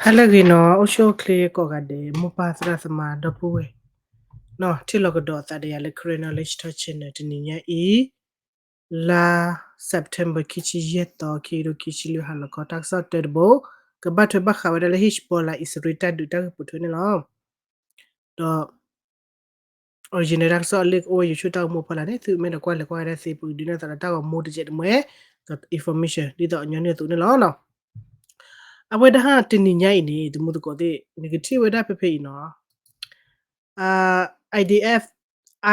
ဟါလၢအဂ့ၤနီၤ အိၣ်ဆူၣ်အိၣ်ချ့ကိးဂၤဒဲး မိၢ်ပၢ်သရၣ်သမါဒီပုၢ်ဝဲၢ်, ထံၣ်လိာ်ကဒီးအသးဒီးယၤလၢ Karen Knowledge Talk Channel တနံၤညါအံၤ, လါ September ခံဆံယဲၢ်သီ ခံကထိခံဆံလွံၢ် ဟါလီၤခီ တၢ်ကစီၣ်တၢတဘိ, ကဘၣ်ထွဲဘၣ်ဃးဝဲဒၣ်လၢ Hezbollah အံၣ်စရ့လးတၢ်ဒုးတၢ်ဂ့ၢ်ပိာ်ထွဲန့ၣ်လီၤ. ဒီး original တၢ်ကစီၣ်အလံာ်ကအိၣ်ဝဲ YouTube တၢ်ဂီၤမူအဖီလာ်န့ၣ် သုမ့ၢ်ဒိးကွၢ်လဲၤကွၢ်ဝဲဒၣ်သ့ ပကဒုးနဲၣ်သးဒီးတၢ်ဂီၤမူတစဲးတမှဲ, ဒီး information ဒ်သိးညီနုၢ်အသိးန့ၣ်လီၤ. အဝဲဒၣ်တနံၤညါအံၤန့ၣ် တမူသကိးသ့ၣ် နကထံၣ်ဝဲဒၣ်ဖဲဖဲအံၤနီၤ, IDF,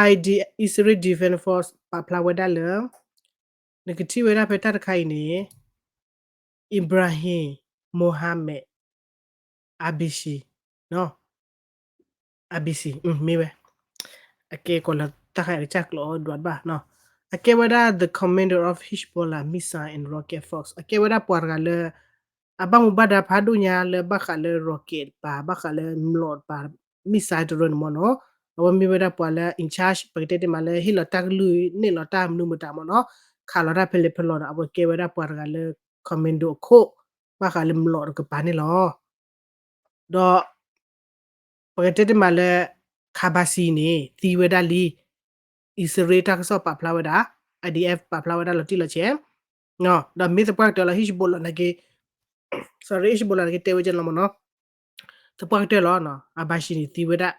ID, Israel Defense Force ပာ်ဖျါဝဲဒၣ်လၢ နကထံၣ်ဝဲဒၣ်ဖဲတၢ်တခါအံၤန့ၣ် Ibrahim Mohammed Abisi, Abisi မ့ၢ်ဝဲ, အကဲကီးလၢတၢ်ခါအံၤကစၢ်ကျိာ်အီၤဒွးတဘၣ်, အကဲဝဲဒၣ် the commander of Hezbollah missile and rocket force အကဲဝဲဒၣ်ပှၤတဂၤလၢ အဘၣ်မူဘၣ်ဒါဖးဒိၣ်ညါလၢဘၣ်ဃးလၢ rocket တပၤ ဘၣ်ဃးလၢမျိာ်တပၤ missile တရၢန့ၣ်မ့ၢ်နီၤ, အဝဲမ့ၢ်ဝဲဒၣ်ပှၤလၢ in charge ပကတဲတ့ၢ်မးလၢဟ့ၣ်လီၤတၢ်ကလုၢ်န့ၢ်လီၤတၢ်မနုၤမတၤမ့ၢ်နီၤ, ခးလီၤတၢ်ဖဲလဲၣ်ဖဲလဲၣ်ဒီး အဝဲကဲဝဲဒၣ်ပှၤတဂၤလၢ commando အခိၣ် ဘၣ်ဃးလၢမျိာ်တကပၤန့ၣ်လီၤ. ဒီး ပကတဲတ့ၢ်မးလၢ Kabasi န့ၣ် သံဝဲဒၣ်လံ, အံၣ်စရ့လးတၢ်ကစီၣ်ပာ်ဖျါဝဲဒၣ်, IDF ပာ်ဖျါဝဲဒၣ်လီၤတံၢ်လီၤဆဲး, ဒီးမ့ၢ်သပှၢ်ကတၢၢ်လီၤ Hezbollah နာ်က့ sorry, Hezbollah နာ်က့တဲဝဲကလီၤမ့ၢ်နီၤ, သပှၢ်ကတၢၢ်လီၤ Abasi န့ၣ် သံဝဲဒၣ်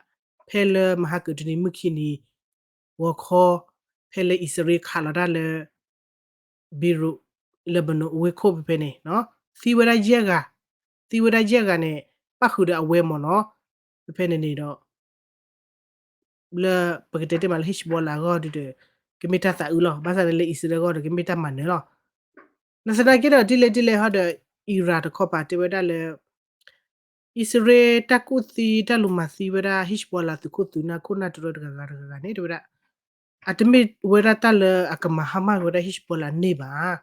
ဖဲလၢမဟါကတနံၤမုၢ်ခံနံၤ ဂီၤခီ ဖဲလၢအံၣ်စရ့လးခးလီၤတၢ်လၢ Beirut, Lebanon အဝ့ၢ်ခိၣ်ဖဲဖဲန့ၣ် သံဝဲဒၣ်ယဲၢ်ဂၤ, သံဝဲဒၣ်ယဲၢ်ဂၤန့ၣ် ပၣ်ဃုာ်ဒီးအဝဲမ့ၢ်နီၤ, ဖဲဖဲန့ၣ်န့ၣ်ဒီး လၢပကတဲတ့ၢ်မးလၢ Hezbollah အဂီၢ်ဒီး ကမ့ၢ်တၢ်သးအုးလီၤ, ဘၣ်ဆၣ်န့ၣ်လၢအံၣ်စရ့လးအဂီၢ်ဒီး ကမ့ၢ်တၢ်မၤနၢၤလီၤ. နာ်သနာ်က့ဒီး ဒ်လဲၣ်ဒ်လဲၣ်ဟီဒီး Iran တခီပၤတဲဝဲဒၣ်လၢ အံၣ်စရ့လးတၢ်ကူၣ်သံတၢ်လူၤမၤသံဝဲဒၣ် Hezbollah သုးခိၣ်သုးနၢ်ခိၣ်နၢ်တရၢတဂၤဂၤတဂၤဂၤန့ၣ် တဲဝဲဒၣ် အတမ့ၢ်ဝဲဒၣ်တၢ်လၢအကမၤဟါမၢ်က့ၤဝဲဒၣ် Hezbollah န့ၢ်ဘၣ်,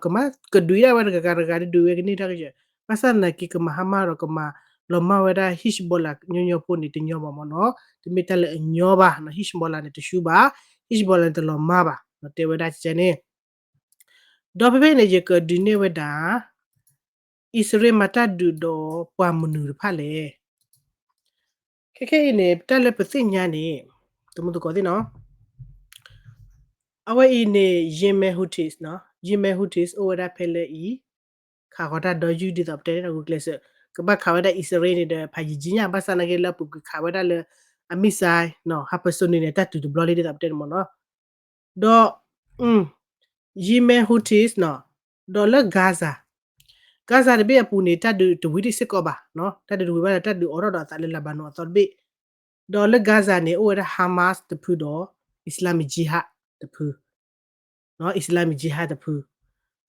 ကမၤကဒုးဒၣ်ဝဲတဂၤဂၤတဂၤဒုးဝဲကန့ၢ်တၢ်ကယဲၢ်, ဘၣ်ဆၣ်သနာ်က့ ကမၤဟါမၢ်ဒီးကမၤလီၤမၢ်ဝဲဒၣ် Hezbollah ညီညီဖိန့ၣ် တညီဘၣ်မ့ၢ်နီၤ, တမ့ၢ်တၢ်လၢအညီဘၣ်, Hezbollah န့ၣ်တဆူဘၣ်, Hezbollah န့ၣ်တလီၤမၢ်ဘၣ်, တဲဝဲဒၣ်ကန့ၣ် ဒီးဖဲဖဲန့ၣ် ယကဒုးနဲၣ်ဝဲဒၣ် အံၣ်စရ့လးမၤတၢ်ဒုးဒီးပှၤမနုၤတဖၣ်လဲၣ်. ခဲခဲအံၤန့ၣ် တၢ်လၢပသ့ၣ်ညါန့ၣ် တမူသကိးသ့ၣ်နီၤ, အဝဲအံၤန့ၣ် Yemen Houthis, Yemen Houthis အိၣ်ဝဲဒၣ်ဖဲလၢအံၤ ခးဃီၤတၢ်ဒီယုၢ်ဒ်သိးပတဲန့ၣ် ဂုာ်ကျဲးစၢး ကဘၣ်ခးဝဲဒၣ်အံၣ်စရ့လးန့ၣ်ဒီး ဖးယံာ်ကံညါ ဘၣ်ဆၣ်သနာ်က့လၢအပူၤကွံာ်ခးဝဲဒၣ်လၢ အ missile, hypersonic န့ၣ် တၢ်တုၤတဘျီလံဒ်သိးပတဲန့ၣ်မ့ၢ်နီၤ, ဒီး Yemen Houthis နီၤ, ဒီးလၢ Gaza, Gaza တဘ့ၣ်အပူၤန့ၣ် တၢ်ဒုးတဝံၤတစ့ၢ်ကီးဘၣ်, တၢ်ဒုးတဝံၤဘၣ်ဒီး တၢ်ဒုးအိးထီၣ်ဒီးအသးလၢ Lebanon အသီတဘ့ၣ်, ဒီးလၢ Gaza န့ၣ် အိၣ်ဝဲဒၣ် Hamas တဖုဒီး Islamic Jihad တဖု Islamic Jihad တဖု,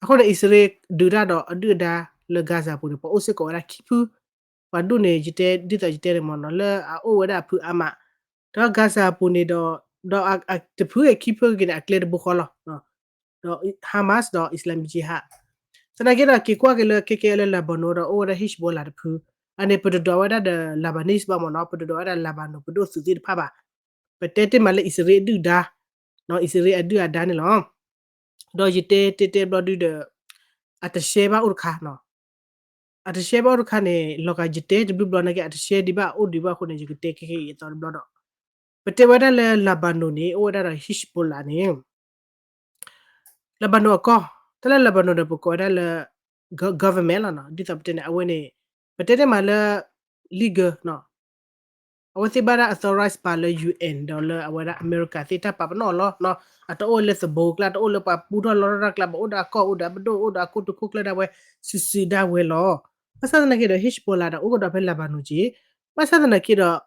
အဃိန့ၣ် အံၣ်စရ့လးဒုးတၢ်ဒီးအဒုၣ်အဒါလၢ Gaza အပူၤန့ၣ် ပှၤအိၣ်စ့ၢ်ကီးဝဲဒၣ်ခံဖု, ပှၤဒိၣ်န့ၣ် ယတဲဒ်သိးယတဲန့ၣ်မ့ၢ်နီၤ လၢအအိၣ်ဝဲဒၣ်အဖုအါမး, ဒီး Gaza အပူၤန့ၣ်ဒီး ဒီးတဖုဂ့ၤခံဖုဂ့ၤန့ၣ် အကျဲတဘိဃီလီၤ, ဒီး Hamas ဒီး Islamic Jihad, သနာ်က့ဒီး က့ၤကွၢ်က့ၤလၢခဲကဲလၢ Lebanon ဒီးအိၣ်ဝဲဒၣ် Hezbollah တဖု, အန့ၣ် ပတဒိးဝဲဒၣ်ဒီး Lebanese ဘၣ်မ့ၢ်နီၤ, ပတဒိးဝဲဒၣ် Lebanon ပဒိၣ်သုးသ့ၣ်တဖၣ်ဘၣ်, ပတဲတ့ၢ်မးလၢအံၣ်စရ့လးအဒုၣ်အဒါ, အံၣ်စရ့လးအဒုၣ်အဒါန့ၣ်လီၤ. ဒီးယတဲတဲတဲဘျီဒုဒီး အတရှဲဘၣ်အိၣ်တခါ, အတရှဲဘၣ်အိၣ်တခါန့ၣ် လီၤဂာ်ယတဲတဘျုးဘျီနာ်က့ အတရှဲဒံးဘၣ်အိၣ်ဒံးဘၣ်အဃိန့ၣ် ယကတဲခဲခဲအံၤအသီတဘျီဒီး ပတဲဝဲဒၣ်လၢ Lebanon န့ၣ် အိၣ်ဝဲဒၣ်ဒီး Hezbollah န့ၣ် Lebanon အကီၢ်, တၢ်လၢ Lebanon ဒီး ပကိးဝဲဒၣ်လၢ government လီၤနီၤ, ဒ်သိးပတဲန့ၣ် အဝဲန့ၣ် ပတဲတ့ၢ်မးလၢ legal နီၤ, အဝဲသ့ၣ်ဘၣ်ဒၣ် authorize ပာ်လၢ UN ဒီးလၢအဝဲဒၣ် America သ့ၣ်တၢ်ပာ်ပနီၣ်အီၤလီၤ, အတအိၣ်လၢသဘိကျါ, တအိၣ်လၢပှၤပူထီၣ်လီထီၣ်တၢ်ကျါဘၣ်, အိၣ်ဒီးအကီၢ် အိၣ်ဒီးအပဒိၣ် အိၣ်ဒီးအကိတိာ်ခိၣ်ကျၢၢ်ဒၣ်ဝဲ စုာ်စုာ်ဒၣ်ဝဲလီၤ. ဘၣ်ဆၣ်သနာ်က့ဒီး Hezbollah ဒီးအိၣ်ကဒီးဖဲ Lebanon က့, ဘၣ်ဆၣ်သနာ်က့ဒီး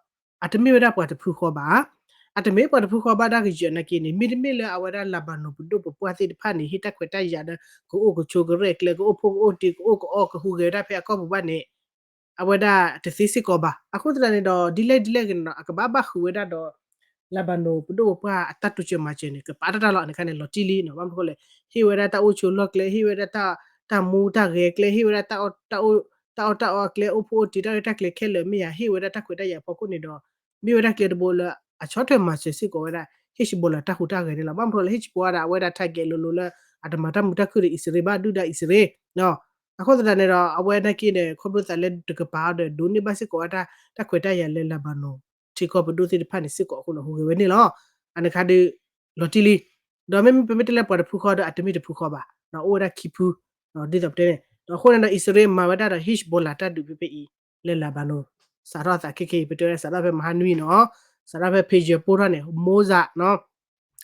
အတမ့ၢ်ဝဲဒၣ်ပှၤတဖုဃီဘၣ်, အတမ့ၢ်ပှၤတဖုဃီဘၣ်ဒၣ်ကယဲၢ်နာ်က့န့ၣ် မ့တမ့ၢ်လၢအဝဲဒၣ် Lebanon ပဒိၣ်ပပှၢ်သ့ၣ်တဖၣ်န့ၣ် ဟ့ၣ်တၢ်ခွဲးတၢ်ယာ်ဒီး ကအိၣ်ကဆိးကရဲၣ်ကျဲ ကအိၣ်ဖှိၣ်ကအိၣ်တ့ၢ် ကအိၣ်ကအီၣ်ကဟူးဂဲၤဝဲဒၣ်ဖဲအကီၢ်ပူၤဘၣ်န့ၣ် အဝဲဒၣ်တသ့စ့ၢ်ကီးဘၣ်. အဃိသတးန့ၣ်ဒီး ဒ်လဲၣ်ဒ်လဲၣ်ဂ့ၤန့ၣ်ဒီး အကဘၣ်ဘၣ်ဃုာ်ဝဲဒၣ်ဒီး Lebanon ပဒိၣ်ပပှၢ်အတၢ်တိစၢၤမၤစၢၤန့ၣ် ကပာ်တၢ်တၢ်လီၤန့ၣ်ခါန့ၣ် လီၤတံၢ်လံနီၤ, ဘၣ်မနုၤဃိလဲၣ်, ဟ့ၣ်ဝဲဒၣ်တၢ်အိၣ်ဆိးလီၢ်ကျဲ, ဟ့ၣ်ဝဲဒၣ်တၢ်မူတၢ်ဂဲၤကျဲ, ဟ့ၣ်ဝဲဒၣ်တၢ်အီၣ်တၢ်အီအကျဲ, အိၣ်ဖှိၣ်အိၣ်တ့ၢ်တၢ်ရဲၣ်တၢ်ကျဲၤခဲလၢာ်မ့ၢ်ယၤ, ဟ့ၣ်ဝဲဒၣ်တၢ်ခွဲးတၢ်ယာ်အဖီခိၣ်န့ၣ်ဒီး မ့ၢ်ဝဲဒၣ်ကျဲတဘိလၢအဆီၣ်ထွဲမၤစၢၤစ့ၢ်ကီးဝဲဒၣ် Hezbollah တၢ်ဟူးတၢ်ဂဲၤန့ၣ်လီၤ. ဘၣ်မနုၤဃိလဲၣ် Hezbollah ဒၣ်အဝဲဒၣ် target လိၤလိၤလၢ အတမၤတၢ်မုာ်တၢ်ခုၣ်ဒီးအံၣ်စရ့လးဘၣ်, ဒုၣ်ဒါအံၣ်စရ့လး, ဒီး အဃိသတးန့ၣ်ဒီး အဝဲနာ်က့န့ၣ် ခီဖျိသးလၢတကပၤအီၤဒီး ဒိးန့ၢ်ဘၣ်စ့ၢ်ကီးဝဲတၢ်ခွဲးတၢ်ယာ်လၢ Lebanon ထံကီၢ်ပဒိၣ်သ့ၣ်တဖၣ်န့ၣ်စ့ၢ်ကီးအဃိန့ၣ် ဟူးဂဲၤဝဲန့ၣ်လီၤ. အန့ၣ်ခါဒုး လီၤတံၢ်လံ. ဒီးမ့မ့ၢ်ပမ့ၢ်တဲလၢပှၤတဖုဃီဒီး အတမ့ၢ်တဖုဃီဘၣ်, အိၣ်ဝဲဒၣ်ခံဖု, ဒ်သိးပတဲန့ၣ် ဒီးအဃိန့ၣ်ဒီး အံၣ်စရ့လးမၤဝဲဒၣ်ဒီး Hezbollah တၢ်ဒုးဖဲဖဲအံၤ လၢ Lebanon စးထီၣ်သးခဲခဲအံၤ ပတဲဝဲဒၣ်စးထီၣ်ဖဲမဟါနွံနီၤ, စးထီၣ်ဖဲ pager ပိၢ်ထီၣ်န့ၣ် Mossad နီၤ,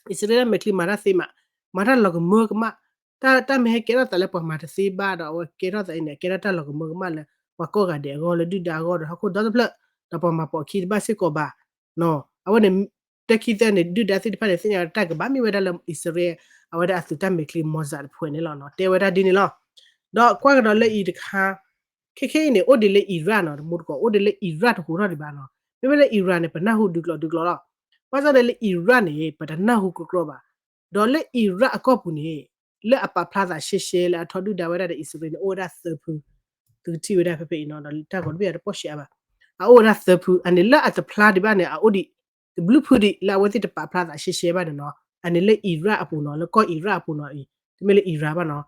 အံၣ်စရ့လးမဲာ်ချံမၤတၢ်သ့မး, မၤတၢ်လီၤကမၢကမၣ်, တၢ် တၢ်မ့ၢ်ဟဲကဲထီၣ်သးလၢပှၤမၤတသ့ဘၣ်ဒီး အဝဲကဲထီၣ်သးအံၤန့ၣ် အကဲထီၣ်တၢ်လီၤကမၢကမၣ်လၢ ပှၤကိးဂၤဒဲးအဂီၢ် လၢဒုၣ်ဒါအဂီၢ်ဒီး ဟီၣ်ခိၣ်ဒီတဖျၢၣ်, ဒီးပှၤမၤပိာ်ခံတဘၣ်စ့ၢ်ကီးဘၣ်. အဝဲန့ၣ် တၢ်ခံသၢန့ၣ် ဒုၣ်ဒါသ့ၣ်တဖၣ်န့ၣ် သ့ၣ်ညါတၢ်ကဘၣ်မ့ၢ်ဝဲဒၣ်လၢအံၣ်စရ့လး အဝဲဒၣ်အသုးတၢ်မဲာ်ချံ Mossad တဖုန့ၣ်လီၤ. တဲဝဲဒၣ်ဒ်န့ၣ်လီၤ. ဒီးကွၢ်ကဒီးလၢအံၤတခါ ခဲခဲအံၤန့ၣ် အိၣ်ဒံးလၢ Iran နီၤ, တမူတကိး အိၣ်ဒံးလၢ Iran တဟူးထီၣ်ဒံးဘၣ်နီၤ. မ့မ့ၢ်လၢ Iran န့ၣ် ပနၢ်ဟူဒုးကျိၤဒုးကျိၤလီၤ. ဘၣ်ဆၣ်န့ၣ်လၢ Iran န့ၣ် ပတနၢ်ဟူကြီကြီဘၣ်. ဒီးလၢ Iran အကီၢ်ပူၤန့ၣ် လၢအပာ်ဖျါသးရှဲရှဲလၢအထီဒုၣ်ဒါဝဲဒၣ်ဒီးအံၣ်စရ့လးန့ၣ် အိၣ်ဝဲဒၣ်သၢဖု, သုကထံၣ်ဝဲဒၣ်ဖဲဖဲအံၤနီၤ, ဒီးတၢ်ဂီၤတဘ့ၣ်အတပီၢ်ရှဲအါဘၣ်. အအိၣ်ဝဲဒၣ်သၢဖု, အန့ၣ်လၢအတဖျါဒံးဘၣ်န့ၣ် အအိၣ်ဒံး တဘျုးဖုဒံး လၢအဝဲသ့ၣ်တပာ်ဖျါသးရှဲရှဲဘၣ်န့ၣ်နီၤ, အန့ၣ်လၢ Iran အပူၤနီၤ, လၢကီၢ် Iran အပူၤနီၤအံၤ, တမ့ၢ်လၢ Iran ဘၣ်နီၤ.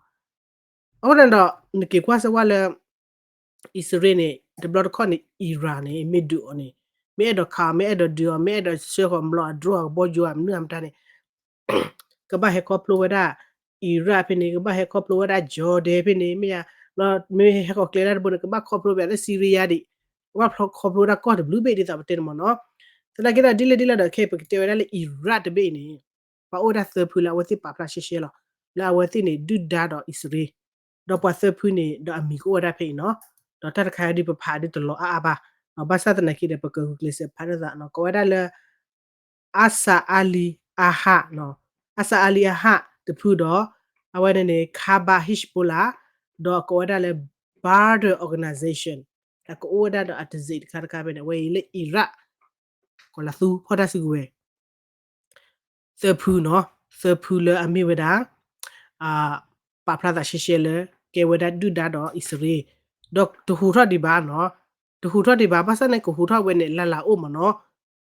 အဃိန့ၣ်ဒီး နက့ၤကွၢ်စၢၤဝဲလၢ အံၣ်စရ့လးန့ၣ် တဘျီတခီၣ်န့ၣ် Iran န့ၣ် မ့ၢ်ဒုးအီၤန့ၣ် မ့ၢ်အဲၣ်ဒိးခးအီၤ မ့ၢ်အဲၣ်ဒိးဒုးအီၤ မ့ၢ်အဲၣ်ဒိးဆှၢဃီၤမျိာ်အdrone အကဘီယူၤအမနုၤအမတၤန့ၣ် ကဘၣ်ဟဲခီဖျိဝဲဒၣ် Iraq ဖဲန့ၣ် ကဘၣ်ဟဲခီဖျိဝဲဒၣ် Jordan ဖဲန့ၣ် မ့ၢ်ဧါ, မ့ၢ်ဟဲခီကျဲဒၣ်တဘိန့ၣ် ကဘၣ်ခီဖျိဝဲဒၣ် Syria ဒံး, ကဘၣ်ခီဖျိဝဲဒၣ်ကီၢ်တဘျုးဘ့ၣ်ဒ်သိးပတဲန့ၣ်မ့ၢ်နီၤ. သနာ်က့ဒီးဒ်လဲၣ်ဒ်လဲၣ်ဒီး ခဲအံၤပကတဲဝဲဒၣ်လၢ Iraq တဘ့ၣ်အံၤန့ၣ် ပှၤအိၣ်ဝဲဒၣ်သၢဖုလၢအဝဲသ့ၣ်ပာ်ဖျါရှဲရှဲလီၤ. လၢအဝဲသ့ၣ်န့ၣ် ဒုၣ်ဒါဒီးအံၣ်စရ့လး, ဒီးပှၤသၢဖုန့ၣ်ဒီးအမံၤကအိၣ်ဝဲဒၣ်ဖဲအံၤနီၤ. ဒီးတၢ်တခါအံၤဒုးပဖးဒုးတလီၤအါအါဘၣ်, ဘၣ်ဆၣ်သနာ်က့ဒီး ပကဂုာ်ကျဲးစၢးဖးဒိၣ်သးနီၤ. ကိးဝဲဒၣ်လၢ Asad Ali Ahad နီၤ, Asad Ali Ahad တဖုဒီး အဝဲန့ၣ်န့ၣ် Kataib Hezbollah ဒီးကိးဝဲဒၣ်လၢ Badr Organization အကအိၣ်ဝဲဒၣ်ဒီးအတစ့းတခါတခါဖဲန့ၣ် အဝဲအံၤလၢ Iraq ကီးလၢသူဖီၣ်တၢ်စုကဝဲၤ သၢဖုနီၤ, သၢဖုလၢအမ့ၢ်ဝဲဒၣ် ပာ်ဖျါသးရှဲရှဲလၢ ကဲဝဲဒၣ်ဒုၣ်ဒါဒီးအံၣ်စရ့လး, ဒီးတဟူးထီၣ်ဒံးဘၣ်နီၤ, တဟူးထီၣ်ဒံးဘၣ်, ဘၣ်ဆၣ်န့ၣ်ကဟူးထီၣ်ဝဲန့ၣ် လၢ်လၢ်အိၣ်မ့ၢ်နီၤ,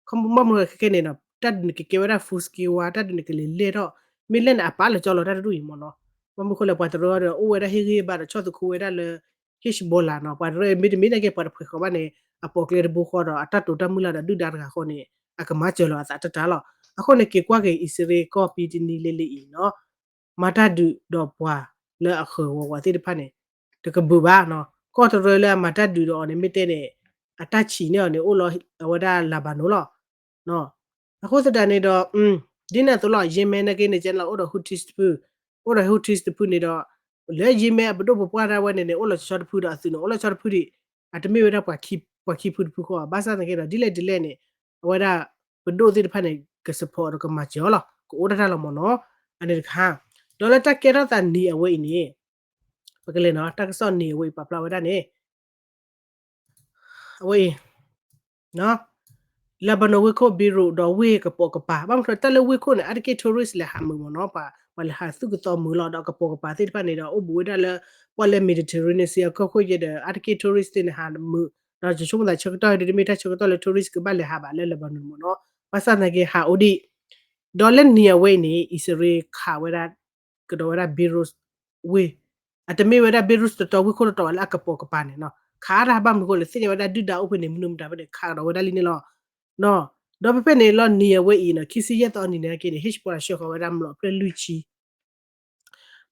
ခီမီမုၢ်ခဲခဲန့ၣ်နီၤ, တၢ်ဒုးန့ၣ်ကကဲဝဲဒၣ် full scale war တၢ်ဒုးန့ၣ်ကလဲၤလဲၢ်ထီၣ်, မ့ၢ်လဲၣ်န့ၣ် အပာ်လၢကၠီလီၤတၢ်တဒူၣ်အံၤမ့ၢ်နီၤ, ဘၣ်မနုၤဃိလဲၣ် ပှၤတရၢအီၤဒီး အိၣ်ဝဲဒၣ်ဟ့ၣ်ဂံၢ်ဟ့ၣ်ဘါဒီးဆီၣ်သခူဝဲဒၣ်လၢ Hezbollah နီၤ, ပှၤတရၢအံၤမ့တမ့ၢ်နာ်က့ ပှၤတဖှဲးဃီၤဘၣ်န့ၣ် အပိာ်ကျဲတဘိဃီဒီး အတၢ်တိာ်တၢ်မုၢ်လၢ်ဒီးဒုၣ်ဒါတဂၤဃီန့ၣ် အကမၤစၢၤလီၤအသးတၢ်တၢ်လီၤ. အဃိန့ၣ် က့ၤကွၢ်က့ၤအံၣ်စရ့လးကီၢ်ပံတနံၤလံၤလံၤအံၤနီၤ, မၤတၢ်ဒုးဒီးပှၤလၢအဃၢၤဝီၤဝီၤသ့ၣ်တဖၣ်န့ၣ် တကဘုးဘၣ်နီၤ, ကီၢ်တရၢလၢအမၤတၢ်ဒုးဒီးအီၤန့ၣ် မ့ၢ်တဲန့ၣ် အတၢ်ဆံးန့ၢ်အီၤန့ၣ် အိၣ်လီၤအဝဲဒၣ် Lebanon လီၤ. အဃိသတးန့ၣ်ဒီး ဒ်န့ၣ်အသိးလီၤ Yemen နာ်က့န့ၣ် ကဲန့ၣ်လီၤ အိၣ်ဒီး Houthis တဖု, အိၣ်ဒီး Houthis တဖုန့ၣ်ဒီး လၢယံာ်မ့ၢ်အပဒိၣ်ပပှၢ်ဒၣ်ဝဲန့ၣ်န့ၣ် အိၣ်လီၤဆီတဖုဒီးအသုးန့ၣ် အိၣ်လီၤဆီတဖုဒံး, အတမ့ၢ်ဝဲဒၣ်ပှၤခံဖုတဖုဃီ, ဘၣ်ဆၣ်သနာ်က့ဒီး ဒ်လဲၣ်ဒ်လဲၣ်န့ၣ် အဝဲဒၣ်ပဒိၣ်သ့ၣ်တဖၣ်န့ၣ် က support ဒီးကမၤစၢၤအီၤလီၤ, ကအိၣ်ဒၣ်တၢ်လီၤမ့ၢ်နီၤ, အန့ၣ်တခါ, ဒီးလၢတၢ်ကဲထီၣ်သးနံၤအဝဲအံၤန့ၣ် ပကလဲၤနီၤ တၢ်ကစီၣ်နံၤအဝဲအံၤပာ်ဖျါဝဲဒၣ်န့ၣ် အဝဲအံၤ Lebanon ဝ့ၢ်ခိၣ် Beirut ဒီးဝ့ၢ်ကပိာ်ကပၤ, ဘၣ်မနုၤတၢ်လၢဝ့ၢ်ခိၣ်န့ၣ် အါတက့ၢ် tourist လဲၤဟးမုာ်မ့ၢ်နီၤ, ပှၤလဲၤဟးသူၣ်ကသီမုာ်လီၤ, ဒီးကပိာ်ကပၤသ့ၣ်တဖၣ်န့ၣ်ဒီး အိၣ်ဘူးဝဲဒၣ်လၢ ပှၤလၢ Mediterranean Sea အကီၢ်ခိၣ်ယဲဒီး အါတက့ၢ် tourist သ့ၣ်န့ၣ်ဟးမုာ်, ဒီးယဆိကမိၣ်သးဆၢကတီၢ်ဒ်တမ့ၢ်တၢ်ဆၢကတီၢ်လၢ tourist ကဘၣ်လဲၤဟးဘၣ်လၢ Lebanon မ့ၢ်နီၤ, ဘၣ်ဆၣ်သနာ်က့ဟးအိၣ်ဒံး, ဒီးလၢနံၤအဝဲအံၤန့ၣ် အံၣ်စရ့လးခးဝဲဒၣ် ကဒီးဝဲဒၣ် Beirut ဝ့ၢ်, အတမ့ၢ်ဝဲဒၣ် Beirut တတီၤ ဝ့ၢ်ခိၣ်တတီၤဘၣ် လၢအကပိာ်ကပၤန့ၣ်နီၤ, ခးတၢ်ဘၣ်မနုၤအဃိလဲၣ် သ့ၣ်ညါဝဲဒၣ်ဒုၣ်ဒါအိၣ်ဖဲန့ၣ် မနုၤမတၤဖဲန့ၣ် ခးကဒီးဝဲဒၣ်လံန့ၣ်လီၤ. ဒီးဖဲဖဲန့ၣ်လီၤ နံၤအဝဲအံၤနီၤ ခံဆံယဲၢ်သီနံၤန့ၣ်က့န့ၣ် Hezbollah ဆှၢဃီၤဝဲဒၣ်မျိာ်အဖျၢၣ်လွံၢ်ဆံ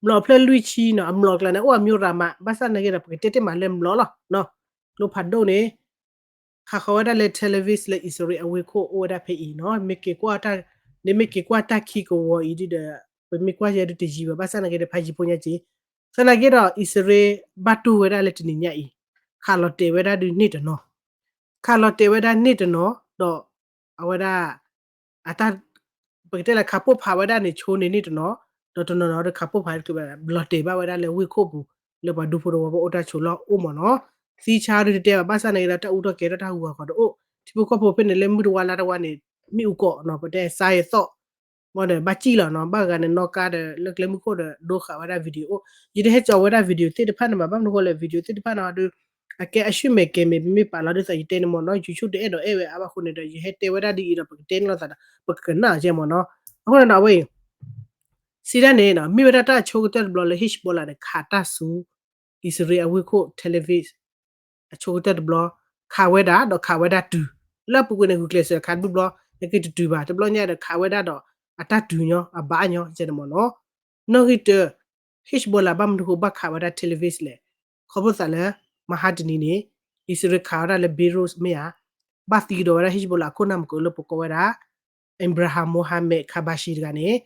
မျိာ်အဖျၢၣ်လွံၢ်ဆံနီၤ, အမျိာ်အကျါန့ၣ် အိၣ်အမျိာ်ရၤမး, ဘၣ်ဆၣ်သနာ်က့ဒီး ပကတဲတ့ၢ်မးလၢမျိာ်လီၤ, ကျိဖးဒိၣ်န့ၣ် ခးဃီၤဝဲဒၣ်လၢ Tel Aviv လၢအံၣ်စရ့လးအဝ့ၢ်ခိၣ် အိၣ်ဝဲဒၣ်ဖဲအံၤနီၤ, မ့ၢ်က့ၤကွၢ်တၢ်, နမ့ၢ်က့ၤကွၢ်တၢ်ခံကဝီၤအံၤဒုဒီး ပမ့ၢ်ကွၢ်ယဲဒုတယံၤဘၣ်, ဘၣ်ဆၣ်သနာ်က့ဒီး ဖးယံၤဖိညါက့, သနာ်က့ဒီး အံၣ်စရ့လးဘၣ်တိၢ်ဝဲဒၣ်လၢတနံၤညါအံၤ, ခးလီၤတဲာ်ဝဲဒၣ်ဒုန့ၣ်တနီၤ, ခးလီၤတဲာ်ဝဲဒၣ်န့ၣ်တနီၤ, ဒီး အဝဲဒၣ် အတၢ် ပကတဲလၢခးပိၢ်ဖးဝဲဒၣ်န့ၣ် ဆိန့ၣ်န့ၣ်တနီၤ, ဒီးတနီၤနီၤဒီးခးပိၢ်ဖး လီၤတဲာ်ဘၣ်ဝဲဒၣ်လၢဝ့ၢ်ခိၣ်ပူၤ လၢပှၤဒူဖိတဝီဖိအိၣ်တၢ်ဆိးလီၢ်အိၣ်မ့ၢ်နီၤ, သံဆါဒုတတဲဘၣ်, ဘၣ်ဆၣ်သနာ်က့ဒီး တၢ်အူထီၣ်ကဲၤထီၣ်တၢ်ဟူးဂီၤကီးတအိၣ်, ထံဖိကီၢ်ဖိဖဲန့ၣ်လၢမုၢ်တဝါလါတဝါန့ၣ် မ့ၣ်အူကီးနီၤ, ပတဲစါယသီၣ် မ့ၢ်ဒီးဘၣ်စံၣ်လီၤနီၤ, ဘၣ်ဂၤန့ၣ်နီၣ်ကါဒီး လၢကျဲမုၢ်ခိၣ်ဒီးဒိဃာ်ဝဲဒၣ် video အိၣ်, ယတဟဲကၠီဝဲဒၣ် video သ့ၣ်တဖၣ်န့ၣ်ဘၣ်, ဘၣ်မနုၤဃိလဲၣ် video သ့ၣ်တဖၣ်န့ၣ်ဒီး အကဲအဆူၣ်မဲာ်ကဲၤမဲာ် ပမ့ၢ်ပာ်လီၤဒ်သိးယတဲန့ၣ်မ့ၢ်နီၤ, YouTube တအဲၣ်ဒိးအဲၣ်ဝဲအါဘၣ်အဃိန့ၣ်ဒီး ယဟဲတဲဝဲဒၣ်ဒ်အံၤဒီး ပကတဲန့ၢ်လိာ်သးဒီး ပကကနၣ်အီၤကဲမ့ၢ်နီၤ, အဃိန့ၣ်ဒီးအဝဲအံၤ စံးဒၣ်န့ၣ် မ့ၢ်ဝဲဒၣ်တၢ်အဆိကတၢၢ်တဘျီလၢ Hezbollah န့ၣ် ခးတၢ်ဆူ အံၣ်စရ့လးအဝ့ၢ်ခိၣ် Tel Aviv အဆိကတၢၢ်တဘျီ ခးဝဲဒၣ်ဒီးခးဝဲဒၣ်တုၤ လၢအပူၤကွံာ်န့ၣ် ဂုာ်ကျဲးစၢးခးတဘျီဘျီ နက့ၤတတုၤဘၣ် တဘျီညါဒီးခးဝဲဒၣ်ဒီး အတၢ်တုၤညီ အဘၣ်ညီ ယဲန့ၣ်မ့ၢ်နီၤ. နီၣ်ဂံၢ်တၢ Hezbollah ဘၣ်မနုၤဃိဘၣ်ခးဝဲဒၣ် Tel Aviv လဲၣ်. ခီဖျိသးလၢ မဟါတနံၤန့ၣ် အံၣ်စရ့လးခးဝဲဒၣ်လၢ Beirut မ့ၢ်ဧါ, ဘၣ်သံကဒီးဝဲဒၣ် Hezbollah အခိၣ်နၢ်မုၢ်ကအိၣ်လၢပကိးဝဲဒၣ် Abraham Mohammad Kabashe တဂၤန့ၣ်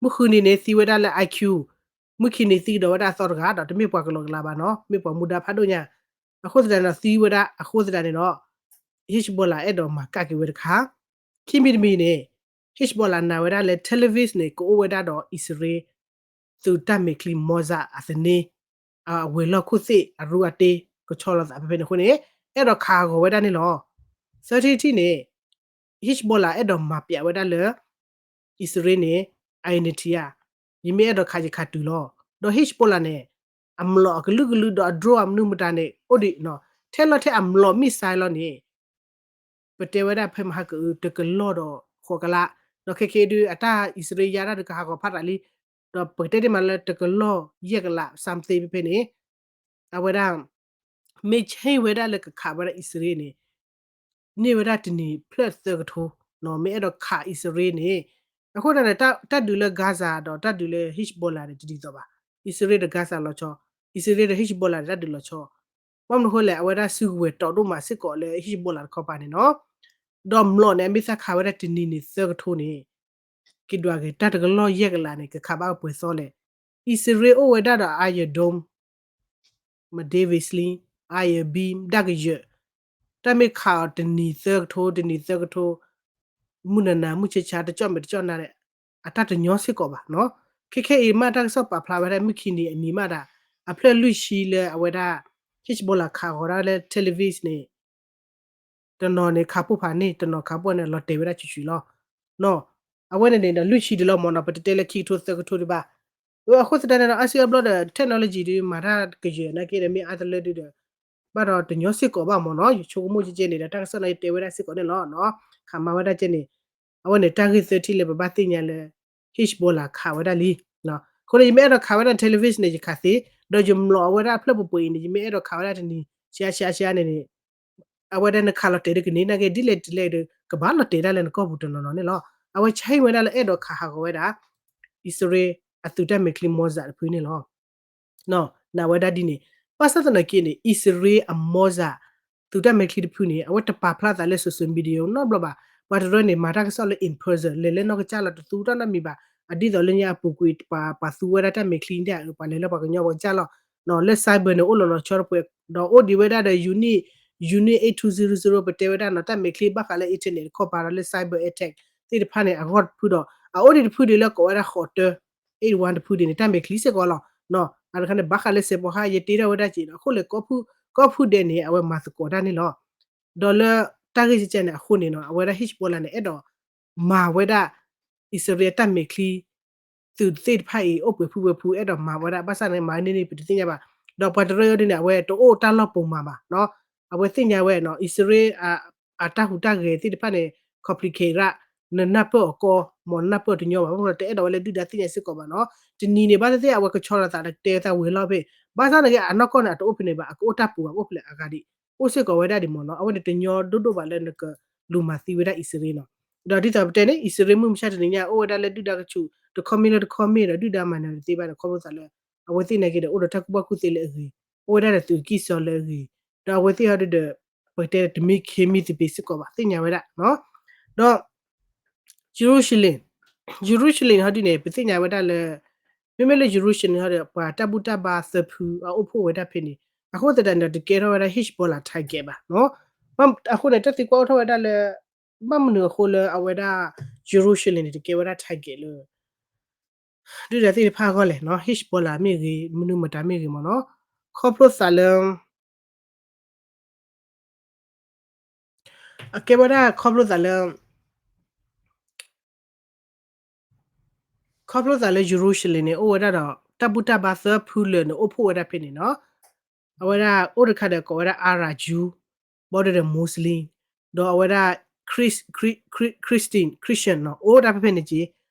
မုၢ်ဃုနံၤန့ၣ် သံဝဲဒၣ်လၢ I Q, မုၢ်ခံနံၤသံကဒီးဝဲဒၣ်အသီတဂၤဒီး တမ့ၢ်ပှၤကလီကလီဘၣ်နီၤ, မ့ၢ်ပှၤမူဒါဖးဒိၣ်ညါ, အဃိသတးန့ၣ်ဒီး သံဝဲဒၣ်အဃိသတးန့ၣ်ဒီး Hezbollah အဲၣ်ဒိးမၤကၣ်က့ၤဝဲတခါ, ခံမံၤတမံၤန့ၣ် Hezbollah နာ်ဝဲဒၣ်လၢ Tel Aviv န့ၣ် ကအိၣ်ဝဲဒၣ်ဒီးအံၣ်စရ့လး သုးတၢ်မဲာ်ချံ Mossad အသန့, အဝဲၤလီၢ်ခိၣ်သ့ၣ်အရူအတ့ ကဆီလီၤသးဖဲဖဲန့ၣ်အဃိန့ၣ် အဲၣ်ဒိးခးဂီၤဝဲဒၣ်န့ၣ်လီၤ. သၢထံၣ်တထံၣ်န့ၣ် Hezbollah အဲၣ်ဒိးမၤပျးဝဲဒၣ်လၢ အံၣ်စရ့လးန့ၣ် identity ဧါ, ယမ့ၢ်အဲၣ်ဒိးခးယခးတုၤလီၤ. ဒီး Hezbollah န့ၣ် အမျိာ်အကလုာ်ကလုာ်ဒီးအ drone အမနုၤမတၤန့ၣ် အိၣ်ဒံး, ထဲလီၤထဲအမျိာ် missile လီၤန့ၣ် ပတဲဝဲဒၣ်ဖဲမဟါကအု တကလီၢ်ဒီးဃိးကလး, ဒီးခဲက့ဒုး အတၢ်အံၣ်စရ့လးယါဒၣ်ဒီးကဟးဂီၤဖးတးလံ, ဒီးပကတဲတ့ၢ်မးလၢတကလီၢ်ယဲၢ်ကလး something ဖဲဖဲန့ၣ်, အဝဲဒၣ် မ့ၢ်ဆ့ၣ်ဝဲဒၣ်လၢကခးဝဲဒၣ်အံၣ်စရ့လးန့ၣ် န့ၢ်ဝဲဒၣ်တနံၤဖျၢၣ်သၢကထိ, မ့ၢ်အဲၣ်ဒိးခးအံၣ်စရ့လးန့ၣ်, အဃိသတးန့ၣ် တၢ်ဒုးလၢ Gaza ဒီးတၢ်ဒုးလၢ Hezbollah န့ၣ် တဒ်သိးဘၣ်. အံၣ်စရ့လးဒီး Gaza လီၤဆီ, အံၣ်စရ့လးဒီး Hezbollah န့ၣ် တၢ်ဒုးလီၤဆီ, ဘၣ်မနုၤဃိလဲၣ် အဝဲဒၣ်စုကဝဲၤတီဒိၣ်မးစ့ၢ်ကီးလၢ Hezbollah တခီပၤန့ၣ်နီၤ, ဒီးမျိာ်န့ၣ် အမ့ၢ်သၣ်ခးဝဲဒၣ်တနံၤန့ၣ်သၢကထိန့ၣ် က့ၤဒွးက့ၤတၢ်တကလီၢ်ယဲၢ်ကလးန့ၣ် ကခးဘၣ်ပှဲၤသီလဲၣ်. အံၣ်စရ့လးအိၣ်ဝဲဒၣ်ဒီး Iron Dome, David Sling, Iron Beam ဒၣ်ကယၢၤ, တၢ်မ့ၢ်ခးအီၤတနံၤသၢကထိ တနံၤသၢကထိ, မုၢ်နၤနၤ မုၢ်ဆါဆါ တကၠီၣ်မဲာ်တကၠီၣ်နါဒီး အတၢ်တညီစ့ၢ်ကီးဘၣ်နီၤ. ခဲခဲအံၤမ့ၢ်တၢ်ကစီၣ်ပာ်ဖျါဝဲဒၣ် မုၢ်ခံနံၤအနံၤမးဒၣ် အဖျၢၣ်လွံၢ်ဆံလၢအဝဲဒၣ် Hezbollah ခးဂီၤဒၣ်လၢ Tel Aviv န့ၣ် တနီၤန့ၣ်ခးပိၢ်ဖးန့ၣ် တနီၤခးပိၢ်န့ၣ် လီၤတဲာ်ဝဲဒၣ်ဆူၣ်ဆူၣ်လီၤ. အဝဲန့ၣ်န့ၣ်ဒီးလွံၢ်ဆံဒံးလီၤမ့ၢ်နီၤ, ပတတဲလၢခံကထိသၢကထိဒံးဘၣ်. အဃိသတးန့ၣ်ဒီး အါစုအါဘျီဒီး technology ဒုးမၤတၢ်ကယၢၤနာ်က့ဒီး မ့ၢ်အါတလၢဒုးဒီး ဘၣ်ဒီးတညီစ့ၢ်ကီးဘၣ်မ့ၢ်နီၤ, ယဆိကမိၣ်ကဲကဲန့ၣ်ဒီး တၢ်ကစီၣ်န့ၣ် ယတဲဝဲဒၣ်စ့ၢ်ကီးန့ၣ်လီၤ. ခးမၤဝဲဒၣ်ကဲန့ၣ် အဝဲန့ၣ်တၢ်ဂ့ၢ်သၢထံၣ်လၢပဘၣ်သ့ၣ်ညါလၢ Hezbollah ခးဝဲဒၣ်လံ. အဃိန့ၣ် ယမ့ၢ်အဲၣ်ဒိးခးဝဲဒၣ် Tel Aviv န့ၣ် ယခးသ့, ဒီးယမျိာ်အဝဲဒၣ်အဖျၢၣ်ပှဲၤပှဲၤအံၤန့ၣ် ယမ့ၢ်အဲၣ်ဒိးခးဝဲဒၣ်တနံၤ ဆံးဆံးဆံးန့ၣ်န့ၣ် အဝဲဒၣ်နခးလီၤတဲာ်ဒ်ကန့ၣ် နာ်က့ဒ်လဲၣ်ဒ်လဲၣ်ဒီး ကဘၣ်လီၤတဲာ်ဒၣ်လၢနကီၢ်ပူၤတနီၤနီၤန့ၣ်လီၤ. အဝဲဆါဟံၣ်ဝဲဒၣ်လၢအဲၣ်ဒိးခးဟးဂီၤဝဲဒၣ် အံၣ်စရ့လးအသုးတၢ်မဲာ်ချံ Mossad တဖုန့ၣ်လီၤ. နာ်ဝဲဒၣ်ဒ်န့ၣ်, ဘၣ်ဆၣ်သနာ်က့န့ၣ် အံၣ်စရ့လးအ Mossad သုးတၢ်မဲာ်ချံတဖုန့ၣ် အဝဲတပာ်ဖျါသးလၢ social media နီတဘျီဘၣ်. ပှၤတရၢန့ၣ် မၤတၢ်ကစီၣ်လၢ in person လဲၤလၢနီၢ်ကစၢ်လီၤ တသူတၢ်နီတမံၤဘၣ်. အဒ်သိးလၢညါအပူၤကွံာ် ပှၤသူဝဲဒၣ်တၢ်မဲာ်ချံဒၣ် ပှၤလဲၤလၢပှၤကညီပှၤကစၢ်လီၤ. လၢ cyber န့ၣ် အိၣ်လီၤလီၤဆီတပှဲၤ ဒီးအိၣ်ဒံးဝဲဒၣ်ဒီး unit, unit eight two zero zero ပတဲဝဲဒၣ်နီၤ တၢ်မဲာ်ချံဘၣ်ဃးလၢ internet တခီပၤဒီးလၢ cyber attack သ့ၣ်တဖၣ်န့ၣ် အဂီၢ်တဖုဒီး အအိၣ်ဒံးတဖုဒံးလၢကိးဝဲဒၣ် ဃိးတၢ eight one တဖုဒံးန့ၣ် တၢ်မဲာ်ချံစ့ၢ်ကီးလီၤ. အတခါန့ၣ် ဘၣ်ဃးလၢစဲးပီဟၣ် ယတ့ထီၣ်ဝဲဒၣ်က့ၤဒီး အဃိလဲၣ် ကီၢ်ဖုဒဲးန့ၣ် အဝဲမၤသကိးတၢ်န့ၣ်လီၤ. ဒီးလၢတၢ်ဂ့ၢ်ကဲကဲန့ၣ်အဃိန့ၣ်နီၤ အဝဲဒၣ် Hezbollah န့ၣ် အဲၣ်ဒိးမၤဝဲဒၣ် အံၣ်စရ့လးတၢ်မဲာ်ချံ သုးသ့ၣ်တဖၣ်အံၤ အိၣ်ပှဲၤဖုပှဲၤဖု အဲၣ်ဒိးမၤဝဲဒၣ် ဘၣ်ဆၣ်န့ၣ် မၤန့ၢ်န့ၣ် ပတသ့ၣ်ညါဘၣ်. ဒီးပှၤတရၢအံၤဒ်န့ၣ် အဝဲတအိၣ်တၢ်လီၢ်ပိာ်မၤဘၣ်နီၤ. အဝဲသ့ၣ်ညါဝဲနီၤ အံၣ်စရ့လး အတၢ်ဟူးတၢ်ဂဲၤသ့ၣ်တဖၣ်န့ၣ် complicate ရၣ် နနၢ်ပၢၢ်အီၤကီ မ့ၢ်နနၢ်ပၢၢ်တညီဘၣ် မ့ၢ်တအဲၣ်ဒိးဝဲလၢဒုၣ်ဒါသ့ၣ်ညါစ့ၢ်ကီးဘၣ်နီၤ. တနံၤန့ၣ် ဘၣ်သ့ၣ်သ့ၣ် အဝဲကဆီလီၤသးဒီးတဲသးဝဲၤလီၢ်ဖဲ ဘၣ်ဆၣ်န့ၣ်က့ အနီၢ်ကီၢ်န့ၣ် အတအိၣ်ဖဲန့ၣ်ဘၣ် အကအိၣ်တၢ်ပူၤဘၣ် အိၣ်ဖဲလဲၣ်အဂၤဒံး အိၣ်စ့ၢ်ကီးဝဲဒၣ်ဒံးမ့ၢ်နီၤ. အဝဲန့ၣ်တညီဒိၣ်ဒိၣ်ဘၣ်လၢနကလူၤမၤသံဝဲဒၣ်အံၣ်စရ့လးနီၤ. ဒီးဒ်သိးပတဲန့ၣ် အံၣ်စရ့လးမုၢ်မဆါတနံၤညါ အိၣ်ဝဲဒၣ်လၢဒုၣ်ဒါကဆူး တခီမ့ၢ်လၢတခီမ့ၢ်ဒီး ဒုၣ်ဒါမၤနၢၤတသ့ဘၣ်န့ၣ် ခီဖျိသးလၢ အဝဲသ့ၣ်နာ်က့ဒီး အိၣ်ဒီးတၢ်ကူၣ်ဘၣ်ကူၣ်သ့လၢအဂ့ၤ, အိၣ်ဝဲဒၣ်ဒီးသုးကံၢ်စီလၢအဂ့ၤ, ဒီးအဝဲသ့ၣ်ဟီဒုဒီး ပကတဲတမ့ၢ်ခ့မ့ၢ်သပ့ၤစ့ၢ်ကီးဘၣ် သ့ၣ်ညါဝဲဒၣ်နီၤ. ဒီး Jerusalem, Jerusalem ဟီဒုန့ၣ် ပသ့ၣ်ညါဝဲဒၣ်လၢ မ့မ့ၢ်လၢ Jerusalem ဟီဒီး ပှၤတၢ်ဘူၣ်တၢ်ဘါသၢဖုအအိၣ်ဖှိၣ်ဝဲဒၣ်ဖဲန့ၣ်, အဃိသတးန့ၣ်ဒီး တကဲထီၣ်ဝဲဒၣ် Hezbollah target ဘၣ်နီၤ. အဃိန့ၣ် တၢ်သံကွၢ်အိၣ်ထီၣ်ဝဲဒၣ်လၢ ဘၣ်မနုၤအဃိလၢအဝဲဒၣ် Jerusalem န့ၣ် တကဲဝဲဒၣ် target လၢ ဒုၣ်ဒါသ့ၣ်တဖၣ်အဂီၢ်လဲၣ်နီၤ, Hezbollah မ့ၢ်ဂ့ၤ မနုၤမတၤမ့ၢ်ဂ့ၤမ့ၢ်နီၤ, ခီဖျိသးလၢ အကဲဝဲဒၣ်ခီဖျိသးလၢ ခီဖျိသးလၢ Jerusalem န့ၣ် အိၣ်ဝဲဒၣ်ဒီး တၢ်ဘူၣ်တၢ်ဘါသၢဖုလၢာ်န့ၣ် အိၣ်ဖှိၣ်ဝဲဒၣ်ဖဲန့ၣ်နီၤ. အဝဲဒၣ်အိၣ်တခါဒီးကိးဝဲဒၣ် Arab Jew, ဘၣ်ဒီး Muslim, ဒီးအဝဲဒၣ် Chris, Chris, Chris, Christian, Christian နီၤ, အိၣ်ဒၣ်ဖဲဖဲန့ၣ်က့.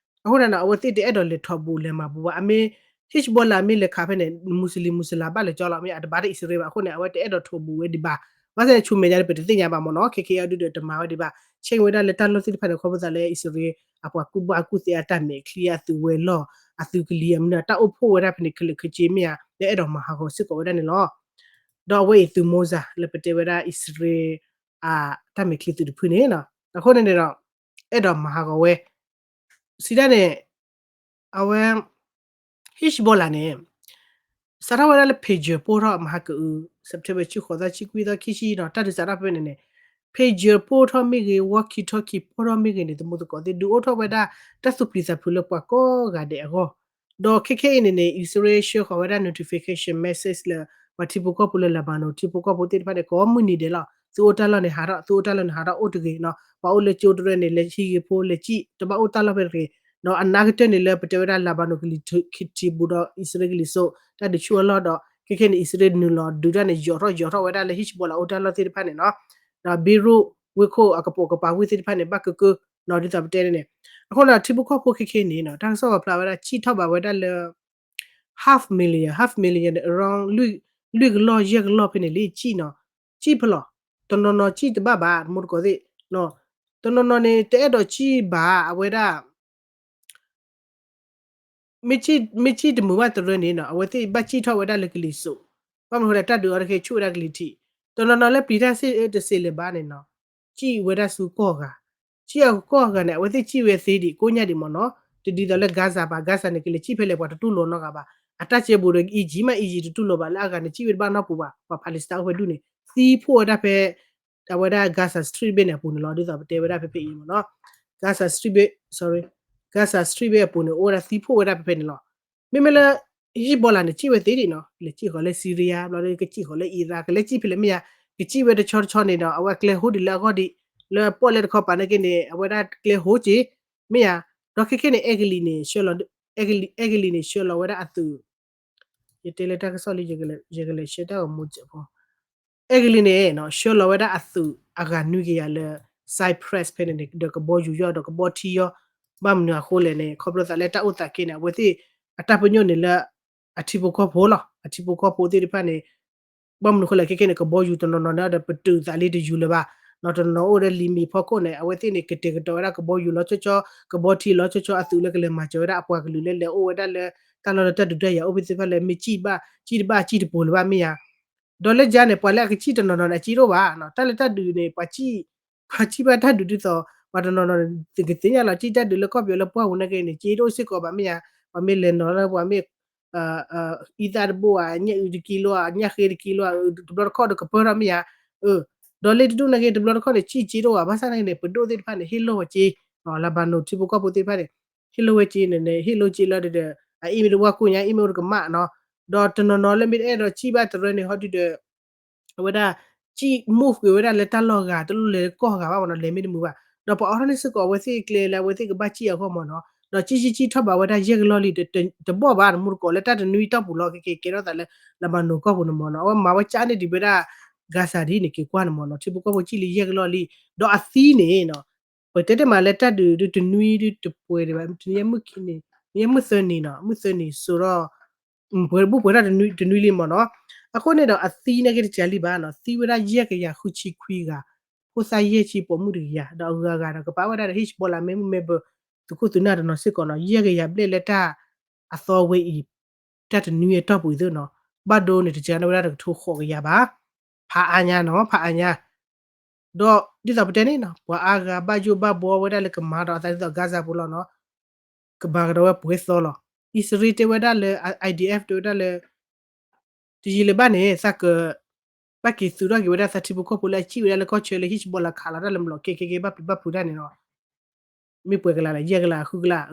အဃိန့ၣ်နီၤ အဝဲသ့ၣ်တအဲၣ်ဒိးလဲၤထီၣ်ဘူးလဲၤမၤဘူးဘၣ်. အမ့ၢ် Hezbollah မ့ၢ်လဲၤခးဖဲန့ၣ် မူစလ့ၣ်မူစလါဘၣ်လၢကၠီလီၤ မ့ၢ်အတဘၣ်တၢ်အံၣ်စရ့လးဘၣ် အဃိန့ၣ် အဝဲတအဲၣ်ဒိးထိးဘူးဝဲဒံးဘၣ်. ဘၣ်ဆၣ်န့ၣ် ဆူမဲာ်ညါန့ၣ် ပတသ့ၣ်ညါဘၣ်မ့ၢ်နီၤ ခဲခဲအံၤဒုဒီးတမၤဝဲဒံးဘၣ် ဆဲးဝဲဒၣ်လၢတၢ်လီၢ်သ့ၣ်တဖၣ်န့ၣ် ခီဖျိသးလၢအံၣ်စရ့လး အပှၤကူၣ်ဘၣ်ကူၣ်သ့အတၢ်မဲာ်ချံ အသုးဝဲၤလီၢ် အသုးကလံၤအမနုၤ တၢ်အိၣ်ဖှိၣ်ဝဲဒၣ်ဖဲန့ၣ် ခဲလၢာ်ခဲဆ့မ့ၢ်ဧါ လၢအဲၣ်ဒိးမၤဟးဂီၤစ့ၢ်ကီးဝဲဒၣ်န့ၣ်လီၤ. ဒီးအဝဲအံၤသုး Mossad လၢပတဲဝဲဒၣ်အံၣ်စရ့လး အတၢ်မဲာ်ချံသုးတဖုန့ၣ်နီၤ အဃိန့ၣ်န့ၣ်ဒီး အဲၣ်ဒိးမၤဟးဂီၤဝဲ စံးဒ်န့ၣ် အဝဲ Hezbollah န့ၣ် စးထီၣ်ဝဲဒၣ်လၢ pager ပိၢ်ထီၣ်မဟါကအု September ဆံဃိးသီ ဆံခွံသီ ခံဆံနီၤ တၢ်ဒုးစးထီၣ်ဖဲန့ၣ်န့ၣ် pager ပိၢ်ထီၣ်မ့ၢ်ဂ့ၤ walkie talkie ပိၢ်ထီၣ်မ့ၢ်ဂ့ၤန့ၣ် သမူသကိးသ့ၣ် ဒုးအိၣ်ထီၣ်ဝဲဒၣ် တၢ်သူၣ်ဖှံသးဖုးလၢပှၤကိးဂၤဒဲးအဂီၢ် ဒီးခဲခဲအံၤန့ၣ်န့ၣ် အံၣ်စရ့လးဆှၢဃီၤဝဲဒၣ် notification message လၢ ပှၤထံဖိကီၢ်ဖိလၢ Lebanon ထံဖိကီၢ်ဖိသ့ၣ်တဖၣ်န့ၣ် ကိးမုၢ်နံၤဒဲးလီၤ သုအိၣ်တၢ်လီၢ်န့ၣ်ဟးထီၣ် သုအိၣ်တၢ်လီၢ်န့ၣ်ဟးထီၣ်အိၣ်တဂ့ၤနီၤ ပှၤအိၣ်လၢကၠိတရၢန့ၣ် လဲၤဟံးဂ့ၤဖိလဲၤစံၣ် တဘၣ်အိၣ်တၢ်လီၢ်ဖဲတဂ့ၤ ဒီးအနၢ်ကတၢၢ်န့ၣ်လၢပတဲဝဲဒၣ် Lebanon ကလံၤထံးဘူးဒီး အံၣ်စရ့လးကလံၤစိး တၢ်ဒုးဆူၣ်အလီၢ်ဒီး ခဲခဲန့ၣ် အံၣ်စရ့လးနုာ်လီၤဒုးတၢ်န့ၣ် ယီၤထီၣ်ယီၤထီၣ်ဝဲဒၣ်လၢ Hezbollah အိၣ်တၢ်လီၢ်သ့ၣ်တဖၣ်န့ၣ်နီၤ ဒီး Beirut ဝ့ၢ်ခိၣ်အကပိာ်ကပၤဝ့ၢ်သ့ၣ်တဖၣ်န့ၣ် ဘၣ်ကကၢနီၤ ဒ်သိးပတဲန့ၣ် အဃိဒီးထံဖိကီၢ်ဖိခဲခဲန့ၣ်နီၤ တၢ်ကစီၣ်ပာ်ဖျါဝဲဒၣ် စံၣ်ထီၣ်ဘးဝဲဒၣ်လၢ half million half million န့ၣ် around လွံၢ်ကလီၢ်ယဲၢ်ကလီၢ်ဖဲန့ၣ်လံ စံၣ်နီၤ စံၣ်ဖဲလဲၣ် တနီၤနီၤစံၣ်တဘၣ်ဘၣ် တမူတကိးသ့ၣ် တနီၤနီၤန့ၣ် တအဲၣ်ဒိးစံၣ်ဘၣ် အဝဲဒၣ် မ့ၢ်စံၣ်တမုာ်ဘၣ်တရၢန့ၣ်နီၤ အဝဲသ့ၣ်ဘၣ်စံၣ်ထီၣ်ဝဲဒၣ်လၢကလံၤစိး ဘၣ်မနုၤဃိလဲၣ် တၢ်ဒုးအီၤတခဲဆူၣ်ဝဲဒၣ်ကလံၤထံး တနီၤနီၤလၢပျံၤတၢ်စ့ၢ်တစ့ၢ်လၢၤဘၣ်န့ၣ်နီၤ စံၣ်ဝဲဒၣ်ဆူကီၢ်ဂၤ စံၣ်အကီၢ်ဂၤန့ၣ် အဝဲသ့ၣ်စံၣ်ဝဲသ့ဒံး ကိးညါဒံးမ့ၢ်နီၤ တဒ်သိးလၢ Gaza ဘၣ် Gaza န့ၣ် ကလဲၤစံၣ်ဖဲလဲၣ် ပှၤတတူၢ်လိာ်နီတဂၤဘၣ် အတၢ်ကဲဘူးဒီး Egypt မ့ၢ် Egypt တတူၢ်လိာ်ဘၣ် လၢအဂၤန့ၣ် စံၣ်ဝဲတဘၣ်နီတပူၤဘၣ် ပှၤ Palestine အိၣ်ဖဲဒူၣ်န့ၣ် သံဖှိၣ်ဝဲဒၣ်ဖဲ အဝဲဒၣ် Gaza Strip ဘ့ၣ်န့ၣ်အပူၤန့ၣ်လီၤ ဒ်သိးပတဲဝဲဒၣ်ဖဲဖဲအံၤမ့ၢ်နီၤ Gaza Strip ဘ့ၣ် sorry Gaza Strip ဘ့ၣ်အပူၤန့ၣ် အိၣ်ဝဲဒၣ်သံဖှိၣ်ဝဲဒၣ်ဖဲဖဲန့ၣ်လီၤ မ့မ့ၢ်လၢ Hezbollah န့ၣ် စံၣ်ဝဲသ့ဒံးနီၤ လဲၤစံၣ်ဃီၤလၢ Syria ဘျီဒီး ကစံၣ်ဃီၤလၢ Iraq ကလဲၤစံၣ်ဖဲလဲၣ်မ့ၢ်ယါ ကစံၣ်ဝဲတဆီတဆီန့ၣ်ဒီး အဝဲကျဲဟိဒ်လၢအဂီၢ်ဒံး လၢပီၣ်လဲၣ်တခီပၤန့ၣ်က့န့ၣ် အဝဲဒၣ်ကျဲဟိက့ၤ မ့ၢ်ယါ ဒီးခဲခဲန့ၣ် အဲကလံးန့ၣ် ဆှၢလီၤ အဲကလံးန့ၣ် ဆှၢလီၤဝဲဒၣ်အသုး ယတဲလၢတၢ်ကစီၣ်လံ ယကလဲၤဆှၢတၢ်ဂီၤမူစဲးဖိ အဲကလံးန့ၣ် ဆှၢလီၤဝဲဒၣ်အသုးအဂၤနွံကယၤလၢ Cyprus ဖဲန့ၣ်န့ၣ် ဒီးကဘီယူၤယီၢ်ဒီးကဘီထံယီၢ် ဘၣ်မနုၤအဃိလဲၣ်န့ၣ် ခီဖျိသးလၢတၢ်အိၣ်သးက့န့ၣ် အဝဲသ့ၣ် အတၢ်ပညိၣ်န့ၣ်လၢ အထံဖိကီၢ်ဖိလီၤ အထံဖိကီၢ်ဖိသ့ၣ်တဖၣ်န့ၣ် ဘၣ်မနုၤအဃိလဲၣ်ခဲခဲန့ၣ် ကဘီယူၤတနီၤနီၤန့ၣ်ဒီး ပတုာ်သးလံတယူၤလၢၤဘၣ် နီၤတနီၤအိၣ်ဒီးလံာ်မံၤဖီခိၣ်န့ၣ် အဝဲသ့ၣ်န့ၣ် ကတဲာ်ကတီၤဝဲဒၣ်ကဘီယူၤလီၤဆီဆီ ကဘီထံလီၤဆီဆီ အသုးလၢကလဲၤမၤစၢၤဝဲဒၣ်အပှၤကလုာ်လၢလဲၤအိၣ်ဝဲဒၣ်လၢ တၢ်လီၢ်လၢတၢ်ဒုးတၢ်ယၤအိၣ်ဖဲသ့ၣ်တဖၣ်လၢ မ့ၢ်စံၣ်တဘၣ် စံၣ်တဘၣ်စံၣ်တပူၤလၢၤဘၣ်မ့ၢ်ယါ ဒီးလၢယါန့ၣ် ပှၤလၢအကစံၣ်တနီၤနီၤန့ၣ် အစံၣ်တအိၣ်ဘၣ် တၢ်လၢတၢ်ဒုးန့ၣ် ပှၤစံၣ် ပှၤစံၣ်ဘၣ်တၢ်ဒုးဒ်သိး ပှၤတနီၤနီၤန့ၣ် ကသ့ၣ်ညါလီၤ စံၣ်တၢ်ဒုးလၢကီၢ်ပယီၤလၢပှၢ်ပူၤနာ်က့န့ၣ် စ့တအိၣ်စ့ၢ်ကီးဘၣ်မ့ၢ်ယါ ပှၤမ့ၢ်လဲၤနီၤလၢပှၤမ့ၢ် အံသၣ်တဘိဧါ ညၣ်အုးတကံလိဧါ ညၣ်ဃ့တကံလိဧါ တဘျီတခီၣ်ဒီးကပၢၢ်ထီၣ်မ့ၢ်ယါ ဒီးလၢတဒူၣ်နာ်က့ တဘျီတခီၣ်န့ၣ် စံၣ်စ့တအိၣ်ဘၣ် ဘၣ်ဆၣ်နာ်က့န့ၣ် ပဒိၣ်သ့ၣ်တဖၣ်န့ၣ် ဟ့ၣ်လိာ်ဝဲစ့ လၢဘၣ်နိၣ်ထံဖိကီၢ်ဖိသ့ၣ်တဖၣ်န့ၣ် ဟ့ၣ်လိာ်ဝဲစ့န့ၣ်န့ၣ် ဟ့ၣ်လိာ်စ့လၢဒီး အအံၣ်မ့ၢ်တဝၢ်ကိၣ်ညါ အအံၣ်မ့ၢ်အိၣ်တကမၣ်နီၤ ဒီးတနီၤနီၤလၢမ့ၢ်တအဲၣ်ဒိးစံၣ်ဘၣ်တရၢန့ၣ် ဟီဒုဒီး အဝဲဒၣ် စံၣ် move က့ၤဝဲဒၣ်လၢတၢ်လီၢ်ဂၤ တလိၣ်လဲၤလၢကီၢ်ဂၤဘၣ်မ့ၢ်နီၤ လဲၤမ့ၢ်တမုာ်ဘၣ် ဒီးပှၤအိးထီၣ်န့ၢ်စ့ၢ်ကီးအဝဲသ့ၣ်ကျဲလၢအဝဲသ့ၣ်ကဘၣ်စံၣ်အဂီၢ်မ့ၢ်နီၤ ဒီးစံၣ်စံၣ်စံၣ်ထီၣ်ဘးဝဲဒၣ်ယဲၢ်ကလီၢ်လံ တဘီၣ်ဘၣ် တမူတကိးလၢတၢ်တနွံတီၢ်ပူၤလီၤ ကက့ၤကဲထီၣ်သးလၢ လၢဘၣ်နိၣ်ကီၢ်ပူၤန့ၣ်မ့ၢ်နီၤ အဝဲမၤဝဲကၠၣ်န့ၢ်ဒံးဝဲဒၣ် Gaza ဒ်န့ၣ်က့ၤကွၢ်န့ၣ်မ့ၢ်နီၤ ထံဖိကီၢ်ဖိစံၣ်လံယဲၢ်ကလီၢ်လံ ဒီးအသံန့ၣ်နီၤ ပတဲတ့ၢ်မးလၢတၢ်ဒုးဒုးတနွံဒုးတပှဲၤဒံးဘၣ် တနွံမုၢ်ခံန့ၣ် နွံမုၢ်သၢနံၤနီၤ မုၢ်သၢနံၤစိဒီး ပှဲၤဘူးပှဲၤထီၣ်တနွံလံမ့ၢ်နီၤ အဃိန့ၣ်ဒီးအသံနာ်က့တစှၤလံဘၣ်နီၤ သံဝဲဒၣ်ယဲၢ်ကယၤဃုဆံခွံဂၤ ဖိသၣ်ယဲၢ်ဆံပိာ်မုၣ်တကယၤ ဒီးအဂၤဂၤဒီးကပာ်ဝဲဒၣ်ဒီး Hezbollah မ့ၢ်မ့ၢ်ဘၢ သုးခိၣ်သုးနၢ်တနီၤစ့ၢ်ကီးနီၤ ယဲၢ်ကယၤဘျဲၣ်လၢတၢ် အသီဝဲအံၤ တၢ်တနွံအတီၢ်ပူၤအံၤသ့ၣ်နီၤ ဘၣ်ဒိန့ၣ်တစှၤန့ၢ်ဝဲဒၣ်တကထိဃိးကယၤဘၣ် ဖးအါညါနီၤ ဖးအါညါ ဒီးဒ်သိးပတဲန့ၣ်နီၤ ပှၤအါဂၤဘၣ်ယိၣ်ဘၣ်ဘှီဝဲဒၣ်လၢကမၤဒီးအသးဒ်သိး Gaza ပူၤလီၤနီၤ ကမၤကဒီးဝဲပှဲၤသီလီၤ အံၣ်စရ့လးတဲဝဲဒၣ်လၢ IDF တဲဝဲဒၣ်လၢ တယံာ်လၢၤဘၣ်န့ၣ် သးက ဘၣ်က့ၤသုးထီၣ်က့ၤဝဲဒၣ်သးထံဖိကီၢ်ဖိလၢအစံၣ်ဝဲဒၣ်လၢကီၢ်ဆၢလၢ Hezbollah ခးလီၤတၢ်လၢမလီၤ ခဲခဲခဲဘၣ်ပျံၤဘၣ်ဖုးတၢ်န့ၣ်လီၤ မ့ၢ်ပှဲၤကလးလဲၣ် ယဲၢ်ကလး ဃုကလး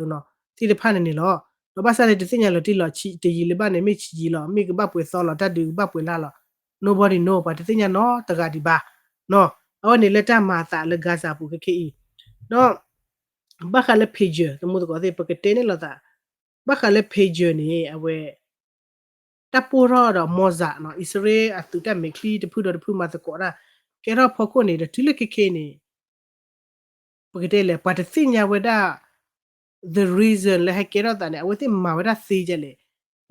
သ့ၣ်တဖၣ်န့ၣ်န့ၣ်လီၤ. ဒီးဘၣ်ဆၣ်န့ၣ်တသ့ၣ်ညါလီၤတံၢ်လီၤဆံး တယံာ်လၢၤဘၣ်န့ၣ် မ့ၢ်ဆံးယံာ်လီၤ မ့ၢ်ကဘၣ်ပှဲၤသီလီၤ တၢ်ဒုးကဘၣ်ပှဲၤလၢ်လီၤ nobody know ပှၤတသ့ၣ်ညါနီတဂၤဒံးဘၣ် အဝဲန့ၣ်လၢတၢ်မၤအသးလၢ Gaza ပူၤခဲခဲအံၤ ဒီး ဘၣ်ဃးလၢ pager သမူသကိးသ့ၣ် ပကတဲန့ၣ်လိာ်သး ဘၣ်ဃးလၢ pager န့ၣ် အဝဲ တၢ်ပိၢ်ထီၣ်ဒီး Mossad နီၤ အံၣ်စရ့လးအသုးတၢ်မဲာ်ချံတဖုဒီးတဖုမၤသကိးတၢ် ကဲထီၣ်ဖီခိၣ်န့ၣ်ဒီး တုၤလၢခဲခဲအံၤန့ၣ် ပကတဲလဲၣ် ပှၤတသ့ၣ်ညါဝဲဒၣ် the reason လၢဟဲကဲထီၣ်သးန့ၣ် အဝဲသ့ၣ်မၤဝဲဒၣ်သ့ဒ်လဲၣ်.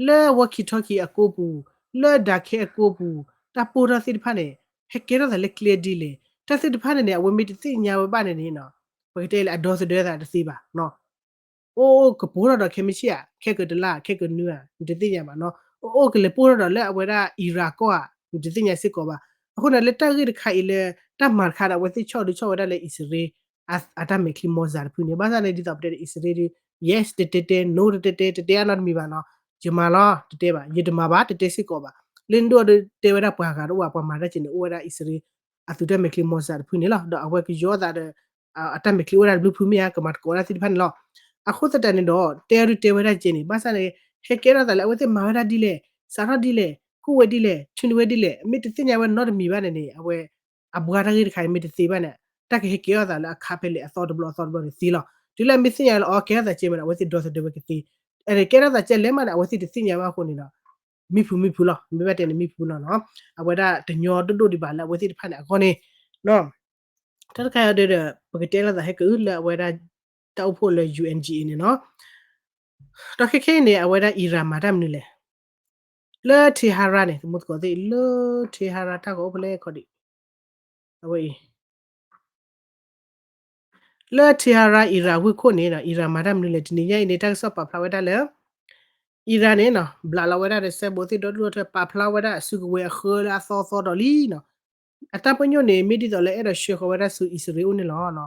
လၢ walkie talkie အကိးပူၤ, လၢ ဒၣ်ခဲအကိးပူၤ, တၢ်ပိၢ်ထီၣ်သ့ၣ်တဖၣ်န့ၣ် ဟဲကဲထီၣ်သးလၢကျဲဒ်လဲၣ်, တၢ်သ့ၣ်တဖၣ်န့ၣ်န့ၣ် အဝဲမ့ၢ်တသ့ၣ်ညါဝဲဘၣ်န့ၣ်န့ၣ်နီၤ, ပကတဲလၢအဒီသဒၢသးတသ့ဘၣ်နီၤ. အိၣ်အိၣ်ကပိၢ်ထီၣ်ဒီးခဲမုၢ်ဆ့ၣ်ဧါ, ခဲကတလါ ခဲကနွံဧါ, နတသ့ၣ်ညါဘၣ်နီၤ. အိၣ်အိၣ်ကလဲၤပိၢ်ထီၣ်ဒီးလၢအဝဲဒၣ် Iran ကီၢ်ဧါ, နတသ့ၣ်ညါစ့ၢ်ကီးဘၣ်. အဃိန့ၣ် လၢတၢ်ဂ့ၢ်တခါအံၤလၢ တၢ်မၤတခါဒီး အဝဲသ့ၣ်ဆီၣ်ဒုးဆီၣ်ဝဲဒၣ်လၢအံၣ်စရ့လး အတၢ်မဲာ်ချံ missile တဖုန့ၣ် ဘၣ်ဆၣ်န့ၣ် ဒ်သိးပတဲဒီး အံၣ်စရ့လးဒီး yes တတဲတဲ no တတဲတဲ တတဲအါနီတမံၤဘၣ်နီၤ. ယမၤလီၤ တတဲဘၣ်, ယတမၤဘၣ် တတဲစ့ၢ်ကီးဘၣ်. လၢနဒိၣ်ဒီးတဲဝဲဒၣ်ပှၤဂၤတအိၣ်ဘၣ်, ပှၤမၤတၢ်က့ၤန့ၣ် အိၣ်ဝဲဒၣ်အံၣ်စရ့လး အသုးတၢ်မဲာ်ချံ missile တဖုန့ၣ်လီၤ. ဒီးအဝဲကယီသးဒီး အတၢ်မဲာ်ချံအိၣ်ဝဲဒၣ်တဘျုးဖုမ့ၢ်ဧါ, ကမၤတကိးဝဲဒၣ်သ့ၣ်တဖၣ်န့ၣ်လီၤ. အဃိသတးန့ၣ်ဒီး တဲအီၤဒုးတဲဝဲဒၣ်ကဲန့ၣ် ဘၣ်ဆၣ်န့ၣ် ဟဲကဲထီၣ်သးလၢအဝဲသ့ၣ်မၤဝဲဒၣ်ဒ်လဲၣ်, စးထီၣ်ဒ်လဲၣ်, ကူၣ်ဝဲဒ်လဲၣ်, ဆူန့ၣ်ဝဲဒ်လဲၣ်, မ့ၢ်တသ့ၣ်ညါဝဲနီတမံၤဘၣ်န့ၣ်န့ၣ် အဝဲ အဘှါတၢ်ဂ့ၢ်တခါအံၤမ့ၢ်တသ့ဘၣ်န့ၣ် တၢ်ကဟဲကဲထီၣ်သးလၢအခါဖဲလဲၣ်အသီတဘျီအသီတဘျီန့ၣ်သ့လီၤ. တုၤလၢအမ့ၢ်သ့ၣ်ညါလၢအီၤကဲထီၣ်သးကဲမ့ၢ်န့ၣ် အဝဲသ့ၣ်ဒီသဒၢဝဲကသ့, ကဲထီၣ်သးကဲလဲၣ်မးန့ၣ် အဝဲသ့ၣ်တသ့ၣ်ညါဘၣ်အဃိန့ၣ်ဒီး မံဖုမံဖုလီၤ, မ့ၢ်ဘၣ်တဲန့ၣ်မံဖုလီၤနီၤ. အဝဲဒၣ်တညီဒိၣ်ဒိၣ်ဒံးဘၣ်လၢအဝဲသ့ၣ်တဖၣ်န့ၣ်အဂီၢ်န့ၣ် တၢ်တခါအံၤဒီး ပကတဲလိာ်သးဟဲက့ၤလၢအဝဲဒၣ် တၢ်အိၣ်ဖှိၣ်လၢ ယူၣ်အၣ်အံၣ်အ့န့ၣ်နီၤ. ဒီးခဲခဲအံၤန့ၣ် အဝဲဒၣ် Iran မၤတၢ်မနုၤလဲၣ်, လၢ Tehran န့ၣ် သမူသကိးသ့ၣ် လၢ Tehran တၢ်ဂီၤအိၣ်ဖဲလဲၣ်ခီဒံး, အဝဲအံၤ လၢ Tehran Iran ဝ့ၢ်ခိၣ်န့ၣ် Iran မၤတၢ်မနုၤလဲၣ် တနံၤညါအံၤန့ၣ် တၢ်ကစီၣ်ပာ်ဖျါဝဲဒၣ်လၢ Iran န့ၣ် ဘျးလီၤဝဲဒၣ်ဒီး စဲဘူးသ့ၣ်ဒီဒူၣ်ဒီထၢ ပာ်ဖျါဝဲဒၣ်အစုကဝဲၤအဃၢလၢအသီသီဒီးလံနီၤ. အတၢ်ပညိၣ်န့ၣ် မ့ၢ်ဒ်သိးလၢအဲၣ်ဒိးဆှၢဃီၤဝဲဒၣ်ဆူအံၣ်စရ့လးအိၣ်န့ၣ်လီၤ.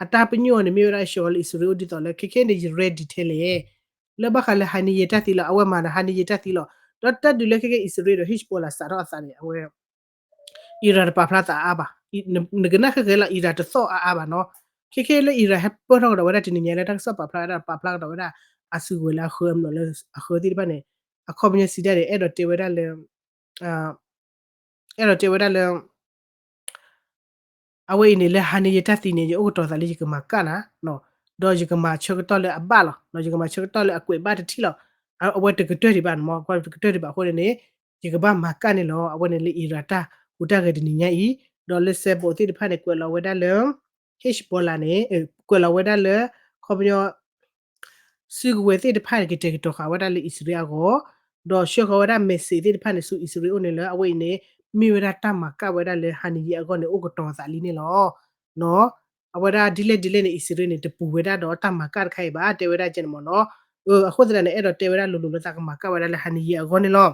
အတၢ်ပညိၣ်န့ၣ် မ့ၢ်ဝဲဒၣ်ဆှၢဃီၤလၢအံၣ်စရ့လးအိၣ်ဒ်သိးလၢ ခဲခဲန့ၣ် ယ ready ထဲလဲၣ် လၢဘၣ်ဃးလၢဟါန့ၣ်ယဲတၢ်သံလီၤ. အဝဲမၤန့ၣ် ဟါန့ၣ်ယဲတၢ်သံလီၤ. ဒီးတၢ်ဒုးလၢခဲခဲအံၣ်စရ့လးဒီး Hezbollah စးထီၣ်အသးန့ၣ် အဝဲ Iran တပာ်ဖျါသးအါအါဘၣ်. နကနၣ်ဃဲဃဲလီၤ Iran တသီၣ်အါအါဘၣ်နီၤ. ခဲခဲလၢ Iran ဟဲပၢၢ်ထီၣ်ကဒီးဝဲဒၣ်တနံၤညါလၢတၢ်ကစီၣ်ပာ်ဖျါဝဲဒၣ် ပာ်ဖျါကဒီးဝဲဒၣ် အစုကဝဲၤလၢအဃၢအမျိာ်လၢ အဃၢသ့ၣ်တဖၣ်န့ၣ် အခီပညီစံးဒၣ်န့ၣ် အဲၣ်ဒိးတဲဝဲဒၣ်လၢ အဲၣ်ဒိးတဲဝဲဒၣ်လၢ အဝဲအံၤန့ၣ် လၢဟါန့ၣ်ယဲတၢ်သံန့ၣ် ယအိၣ်ကတီၤသးလၢယကမၤကၣ်နၤ, ဒီးယကမၤဆၢကတီၢ်လၢအဘၣ်လီၤ, ယကမၤဆၢကတီၢ်လၢအကွဲးဘၣ်တထံၣ်လီၤ. အဝဲတကတၢၢ်ဒံးဘၣ်န့ၣ်မ့ၢ် ကွၢ်တကတၢၢ်ဒံးဘၣ်အဃိန့ၣ်န့ၣ် ယကဘၣ်မၤကၣ်န့ၣ်လီၤ. အဝဲန့ၣ်လၢ Iran တၢ်ဟူးတၢ်ဂဲၤတနံၤညါအံၤ, ဒီးလၢစဲဘူးသ့ၣ်တဖၣ်န့ၣ် ကွဲးလီၤဝဲဒၣ်လၢ Hezbollah န့ၣ် ကွဲးလီၤဝဲဒၣ်လၢ ခီပညီ စုကဝဲၤသ့ၣ်တဖၣ်န့ၣ် ကတဲာ်ကတီၤဃာ်ဝဲဒၣ်လၢအံၣ်စရ့လးအဂီၢ်, ဒီးဆှၢဃီၤဝဲဒၣ် message သ့ၣ်တဖၣ်န့ၣ် ဆူအံၣ်စရ့လးအိၣ်န့ၣ်လၢ အဝဲအံၤန့ၣ် မ့ၢ်ဝဲဒၣ်တၢ်မၤကၣ်ဝဲဒၣ်လၢဟါန့ၣ်ယဲအဂီၢ်န့ၣ် အိၣ်ကတီၤသးလံန့ၣ်လီၤ. အဝဲဒၣ်ဒ်လဲၣ်ဒ်လဲၣ်န့ၣ် အံၣ်စရ့လးန့ၣ် တပူၤဝဲဒၣ်ဒီးတၢ်မၤကၣ်တခါအံၤဘၣ် တဲဝဲဒၣ်ကဲန့ၣ်မ့ၢ်နီၤ. အဃိသတးန့ၣ် အဲၣ်ဒိးတဲဝဲဒၣ်လိၤလိၤလၢသးကမၤကၣ်ဝဲဒၣ်လၢဟါန့ၣ်ယဲအဂီၢ်န့ၣ်လီၤ.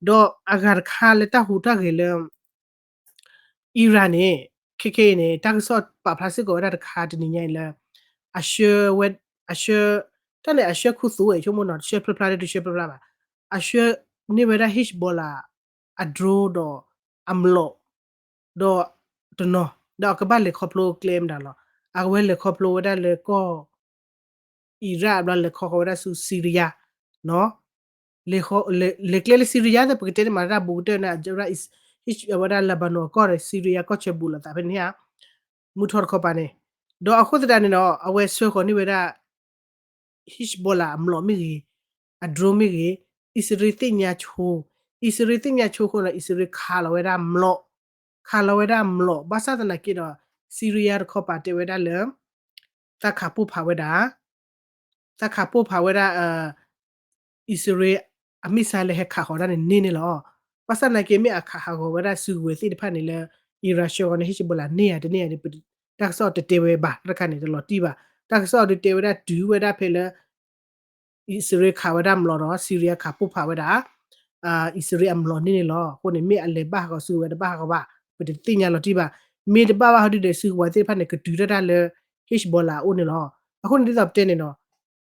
ဒီးအဂၤတခါလၢတၢ်ဟူးတၢ်ဂဲၤလၢ Iran န့ၣ် ခဲခဲအံၤန့ၣ် တၢ်ကစီၣ်ပာ်ဖျါစ့ၢ်ကီးဝဲဒၣ်တခါတနံၤညါအံၤလၢ အဆှၢဝဲ အဆှၢ တၢ်န့ၣ်အဆှၢခူသူၣ်ဝဲ ဆိကမိၣ်နီၤ တဆှၢဖျါဖျါဒီးတဆှၢဖျါဖျါဘၣ်, အဆှၢန့ၢ်ဝဲဒၣ် Hezbollah အ drone ဒီးအမျိာ် ဒီးတနီၤ ဒီးအကဘၣ်လဲၤခီဖျိကျဲမတၤလီၤ. အကဝဲလဲၤခီဖျိဝဲဒၣ်လၢကီၢ် Iraq ဘျီလဲၤခီဃီၤဝဲဒၣ်ဆူ Syria နီၤ. လဲၤကျဲလၢ Syria သ့ၣ် ပကတဲန့ၣ်မး တၢ်ဘူးကတၢၢ်န့ၣ် ဝဲဒၣ် Lebanon အကီၢ်ဒီး Syria ကီၢ်ဆၢဘူးလိာ်သးဖဲန့ၣ်ဧါ မုၢ်ထီၣ်တခီပၤန့ၣ်. ဒီးအဃိသတးန့ၣ်ဒီး အဝဲဆှၢဃီၤန့ၢ်ဝဲဒၣ် Hezbollah အမျိာ်မ့ၢ်ဂ့ၤ, အ drone မ့ၢ်ဂ့ၤ, အံၣ်စရ့လးသ့ၣ်ညါဆိ, အံၣ်စရ့လးသ့ၣ်ညါဆိအဃိဒီး အံၣ်စရ့လးခးလီၤဝဲဒၣ်မျိာ်, ခးလီၤဝဲဒၣ်မျိာ် ဘၣ်ဆၣ်သနာ်က့ဒီး Syria တခီပၤတဲဝဲဒၣ်လၢ သးခးပိၢ်ဖးဝဲဒၣ် သးခးပိၢ်ဖးဝဲဒၣ် အံၣ်စရ့လး အ missile လၢဟဲခးဃီၤဒၣ်န့ၣ်န့ၢ်န့ၣ်လီၤ. ဘၣ်ဆၣ်သနာ်က့ မ့ၢ်အခးဟးဂီၤဝဲဒၣ်စုကဝဲၤသ့ၣ်တဖၣ်န့ၣ်လၢ Iran ဆှၢဃီၤန့ၢ် Hezbollah န့ၢ်ဧါတန့ၢ်ဧါန့ၣ် တၢ်ကစီၣ်တတဲဝဲဘၣ် တၢ်တခါန့ၣ် တလီၤတံၢ်ဘၣ်. တၢ်ကစီၣ်ဒုးတဲဝဲဒၣ်တုၤဝဲဒၣ်ဖဲလၢ အံၣ်စရ့လးခးဝဲဒၣ်မျိာ်ဒီး Syria ခးပိၢ်ဖးဝဲဒၣ် အံၣ်စရ့လးအမျိာ်န့ၢ်န့ၣ်လီၤ. အဃိန့ၣ် မ့ၢ်အလဲၤဘၣ်ဟးဂီၤစုကဝဲၤတဘၣ်ဟးဂီၤဘၣ် ပတသ့ၣ်ညါလီၤတံၢ်ဘၣ်. မ့ၢ်တဘၣ်ဘၣ်ဟီဒုဒီး စုကဝဲၤသ့ၣ်တဖၣ်န့ၣ် ကတုၤထီၣ်တၢ်လၢ Hezbollah အအိၣ်န့ၣ်လီၤ. အဃိန့ၣ်ဒ်သိးပတဲန့ၣ်နီၤ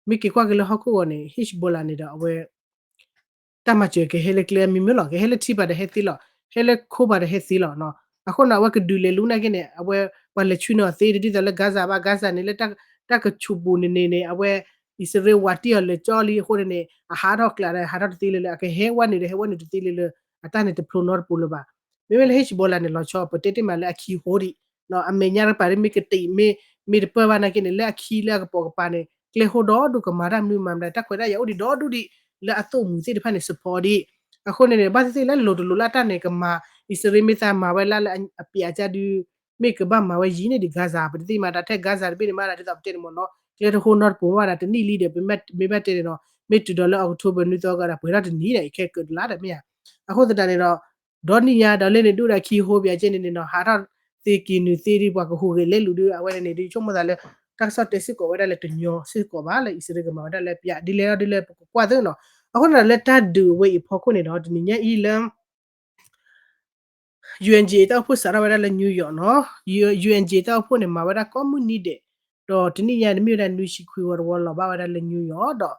မ့ၢ်က့ၤကွၢ်က့ၤလၢဟီၣ်ခိၣ်ဂီၤန့ၣ် Hezbollah န့ၣ်ဒီးအဝဲ တၢ်မၤစၢၤကဟဲလၢကျဲမံၤမံၤလီၤ. ကဟဲလၢထံဘၣ်ဒီးဟဲသ့လီၤ. ဟဲလၢခိဘၣ်ဒီးဟဲသ့လီၤနီၤ. အဃိန့ၣ် အဝဲကဒုးလဲၤလူနာ်က့န့ၣ် အဝဲပှၤလဲၤဆှၢန့ၢ်အီၤသ့ ဒ်သိးလၢ Gaza ဘၣ် Gaza န့ၣ် လၢတၢ်ကဆူးပူၤန့ၣ်န့ၣ်န့ၣ် အဝဲ အံၣ်စရ့လးဝးတံၢ်အီၤလၢာ်ကၠီလံအဃိန့ၣ်န့ၣ် အဟးထီၣ်ကျးဒီး ဟးထီၣ်တသ့လၢၤလၢၤ အကဟဲဝဲနုာ်ဒီးဟဲဝဲနုာ်တသ့လၢၤလၢၤ အတၢ်န့ၣ်တဖျိနီတပူၤလၢၤဘၣ်. မ့မ့ၢ်လၢ Hezbollah န့ၣ် လီၤဆီ ပတဲတ့ၢ်မးလၢအခံဟိဒံး အမဲာ်ညါတကပၤဒ်မ့ၢ်ကတံာ် မ့ၢ်တပၢၢ်ဘၣ်နာ်က့န့ၣ် လၢအခံလၢအကပိာ်ကပၤန့ၣ် ကျဲဃိဒီဒူၣ် ကမၤတၢ်မနုၤမၤမတၤ တၢ်ခွဲးတၢ်ယာ်အိၣ်ဒံးဒီဒူၣ်ဒံး လၢအသိၣ်မူသ့ၣ်တဖၣ်န့ၣ် support ဒံး. အဃိန့ၣ်န့ၣ် ဘၣ်သ့ၣ်သ့ၣ်လၢလိၤတလိၤလၢအတၢ်န့ၣ် ကမၤ အံၣ်စရ့လးမ့ၢ်သးမၤဝဲလၢအပျးကဒု မ့ၢ်ကဘၣ်မၤဝဲယံာ်န့ၢ်ဒံး Gaza ပတသ့ၣ်ညါ တၢ်ထဲ Gaza တဘ့ၣ်န့ၣ်မး ဒ်သိးပတဲန့ၣ်မ့ၢ်နီၤ ကျဲတဃိနီတပူၤမး တနံၣ်လံဒီး မ့ၢ်ဘၣ်တဲန့ၣ်နီၤ မ့ၢ်တုၤဒီးလၢ October နွံသီကဒီး ပှဲၤထီၣ်တနံၤဒီး ယခဲကၢးတလါဒီးမ့ၢ်ဧါ. အဃိသတးန့ၣ်ဒီး ဒီနံၣ်ညါဒီးလၢန့ၣ်ဒိၣ်ဒီးခံဟိပယၤကဲန့ၣ်န့ၣ်နီၤ ဟးထီၣ်သ့က့ၤနုာ်သ့ဒီး ပှၤကဟူးဂဲၤလဲၤလူၤဒီး အဝဲန့ၣ်န့ၣ်ဒုး ဆိကမိၣ်သးလၢ တၢ်ကစီၣ်တဲစ့ၢ်ကီးဝဲဒၣ်လၢတညီစ့ၢ်ကီးဘၣ်လၢ အံၣ်စရ့လးကမၤဝဲဒၣ်လၢပယၤဒ်လဲၣ်ဒီးဒ်လဲၣ်ပကကွၢ်သ့နီၤ. အဃိန့ၣ်ဒီးလၢတၢ်ဒုးအဝဲအံၤအဖီခိၣ်န့ၣ်ဒီး တနံၤညါအံၤလၢ UNGA တၢ်အိၣ်ဖှိၣ်စးထီၣ်ဝဲဒၣ်လၢ New York နီၤ. UNGA တၢ်အိၣ်ဖှိၣ်န့ၣ် မၤဝဲဒၣ်ကိးမုၢ်နံၤဒဲး, ဒီးတနံၣ်ညါန့ၣ်မ့ၢ်ဝဲဒၣ်နွံဆံခွံဝီတဝီလီၤဘၣ်ဝဲဒၣ်လၢ New York ဒီး